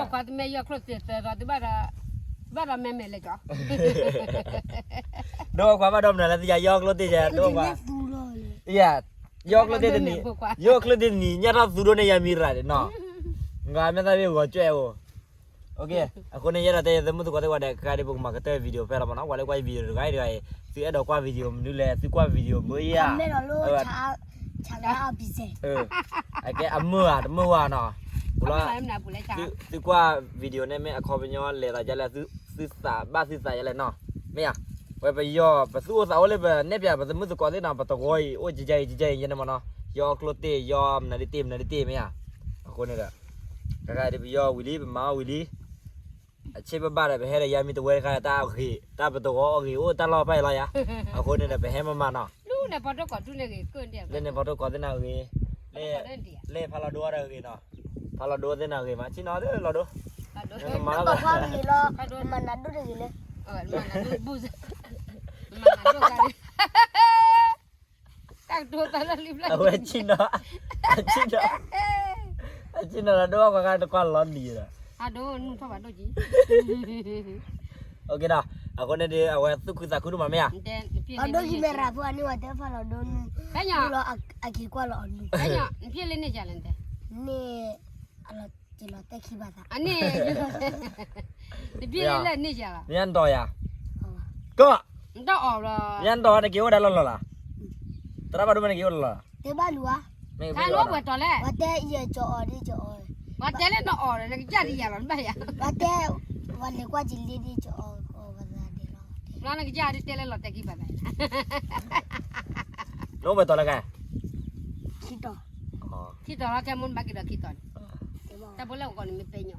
ဒိၣ်ခွါဘၣ်ဒီးမနုၤလဲၣ်သ့ၣ်ယၤ ယီၢ်ချိၣ်တ့ၢ် ယီၢ်ချိၣ်တ့ၢ်တနံၤ ညၣ်ထီၣ်သူဒိၣ်န့ၢ်ယါမံရၤန့ၣ်နီၤ, မ့ၢ်သးမ့ၢ်ဂီၤကွဲးအိၣ်, အဃိန့ၣ် ယဲဒၣ်တဲယသမုၣ်သကိးသ့ၣ်ဝဲဒီး ကါဒ်ပကမၤကတၢၢ် video ဖဲလီၤမးနီၤ ပှၤလၢကွၢ်ယ video တဂၤအံၤတဂၤအံၤ သုအဲၣ်ဒိးကွၢ် video မနုၤလဲၣ် သုကွၢ် video မုာ်ယါ အကဲအမုာ်ဧါ တမုာ်ဝဲနီၤ, ပူၤလီၤ သုကွၢ် video န့ၣ်မ့ၢ်အခီပညီလဲၤသးဒ်လဲၣ် သုသးဘၣ်သုသးဒ်လဲၣ်နီၤ, မ့ၢ်ဧါ, ဝဲပယီၢ် ပသူၣ်အိၣ်သးအိၣ်လၢပနဲၣ်ပၠးပသမုၣ်သကိးသ့ၣ်နီၤ ပသဝီအံၤ အိၣ်ကကဲအံၤကကဲအံၤယဲန့ၣ်မးနီၤ, ယီၢ်ချိၣ်တ့ၢ် ယီၢ်မနုၤဒ်တ့ၢ်မနုၤဒ်တ့ၢ်မ့ၢ်ဧါ, အဃိန့ၣ်ဒီး တခါဒီးပယီၢ်ဝံၤလံ ပမၤအီၣ်ဝံၤလံ အဆ့ဘၣ်ဘၣ်ဒီး ပဟဲဒီးယါမံတဝဲတခါ တၢ်အဂ့ၤ တၢ်ပသဝီအဂ့ၤ အိၣ်တၢ်လီၢ်ဖဲအံၤလီၤယါ, အဃိန့ၣ်ဒီး ပဟဲမၤမၤနီၤ, လၢန့ၣ်ဖီတိၢ်ကိးသ့ၣ်နၤဂ့ၤ, လၢဖီလီၤဒိသ့ၣ်နၤဂ့ၤမး ဆ့ၣ်နီၤလၢလီၤဒိ, လီၤဒိ, မၤလီၤ, အဝဲဆ့ၣ်နီၤ, အဆ့ၣ်နီၤ, အဆ့ၣ်နီၤလီၤဒိ ကွၢ်ခါတကွၢ်လီၤလံၤဒီး, အဃိန့ၣ်ဒီး အဝဲသူၣ်ခုသးခုဒိၣ်မးမ့ၢ်ဧါ, ဖဲညီ နဖံးလၢန့ၢ်ကလဲၣ်, န့ၢ် အလီၤတဲခံဘၣ်သး, နဖံးလၢန့ၢ်ကလဲၣ်, မ့ၢ်နတီၤယၤ, ကီၢ်, နတီၤအီၤလီၤ, မ့ၢ်နတီၤနက့ၤအိၣ်ဒၣ်လီၢ်လီၢ်လီၤ, သရၣ်ဘၣ်ဒိမ့ၢ်နက့ၤအိၣ်လီၢ်လီၢ်လီၤ, တဘၣ်လူၤဧါ, ဝဲတဲယဲကၠီအီၤဒ်ကၠီအီၤ, ပှၤတဲလၢနအီၤဒီး နကစၢ်ဒ်ယၤလီၤ နဘၣ်ယၤ, ပှၤတဲ, ပှၤလဲၤကွၢ်ကလ့ဒ်ကၠီအီၤ, ဘျီနကစၢ်ဒ်တဲလၢလီၤတဲာ်ခံဘၣ်သး, နအိၣ်ပှဲၤတီၤလၢက, ခံတီၤ, ခံတီၤလီၤ ခဲမုၢ်နဘၣ်က့ၤဒီးခံတီၤန့ၣ်, တၢ်ဖိလၢအဂီၢ်န့ၣ်မ့ၢ်ပဲညီ,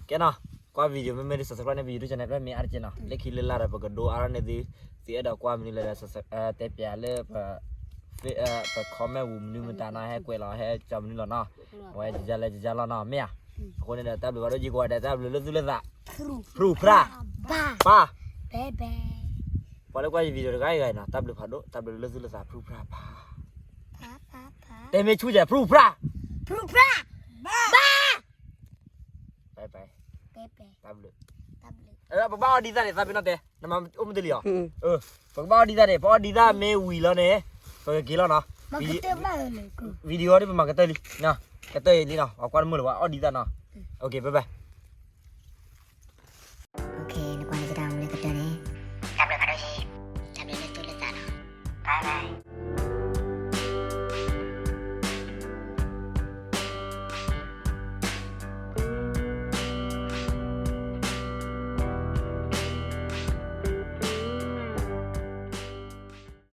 ကဲနီၤ, ကွၢ် video မ့မ့ၢ်ဒ် subscribe န့ၢ်ပ YouTube channel ဖဲမ့ၢ်အါတက့ၢ်နီၤ, လၢခံလၢလၢဒီး ပကဒိအါထီၣ်န့ၢ်သု, သုအဲၣ်ဒိးကွၢ်မနုၤလဲၣ်ဒီး တဲပၠးလၢ ပ ပ comment ပူၤမနုၤမတၤနီၤ ဟဲကွဲးလီၤ ဟဲကၠီမနုၤလီၤနီၤ, အဝဲကလဲၤကလဲၤလီၤနီၤ မ့ၢ်ဧါ, အဃိန့ၣ်ဒီး တၢ်ဘျုးဖးဒိၣ်ကံကိးဂၤဒဲး တၢ်ဘျုးလၢသုလၢသး, ဖြူဖြၢ်, ပၢ်, ပှၤလၢကွၢ်ယ video တဂၤအံၤဂၤအံၤနီၤ တၢ်ဘျုးဖးဒိၣ် တၢ်ဘျုးလၢသုလၢသး ဖြူဖြၢ်ပၢ်, တဲမ့ၢ်ဆူၣ်ကဲ ဖြူဖြၢ်, ဖြူဖြၢ်, ပၢ် တၢ်ဘျုး, ပဘၣ်အီၣ်ဒံးသၣ်န့ၣ် သးပ့ၤနီၣ်တဲ, နမၤအိၣ်မ့ၢ်တလံၤအီၤ, ပကဘၣ်အီၣ်ဒံးသၣ်န့ၣ် ပအီၣ်ဒံးသၣ်မ့ၢ်ဝံၤလီၤန့ၣ်, ပကက့ၤလီၤနီၤ, video ဒ်ပမၤကတၢၢ်လံ, ကတၢၢ်အံၤလံနီၤ ပှၤကွၢ်တမုာ်လၢၤဘၣ် အီၣ်ဒံးသၣ်နီၤ, ဘၣ်ဘၣ်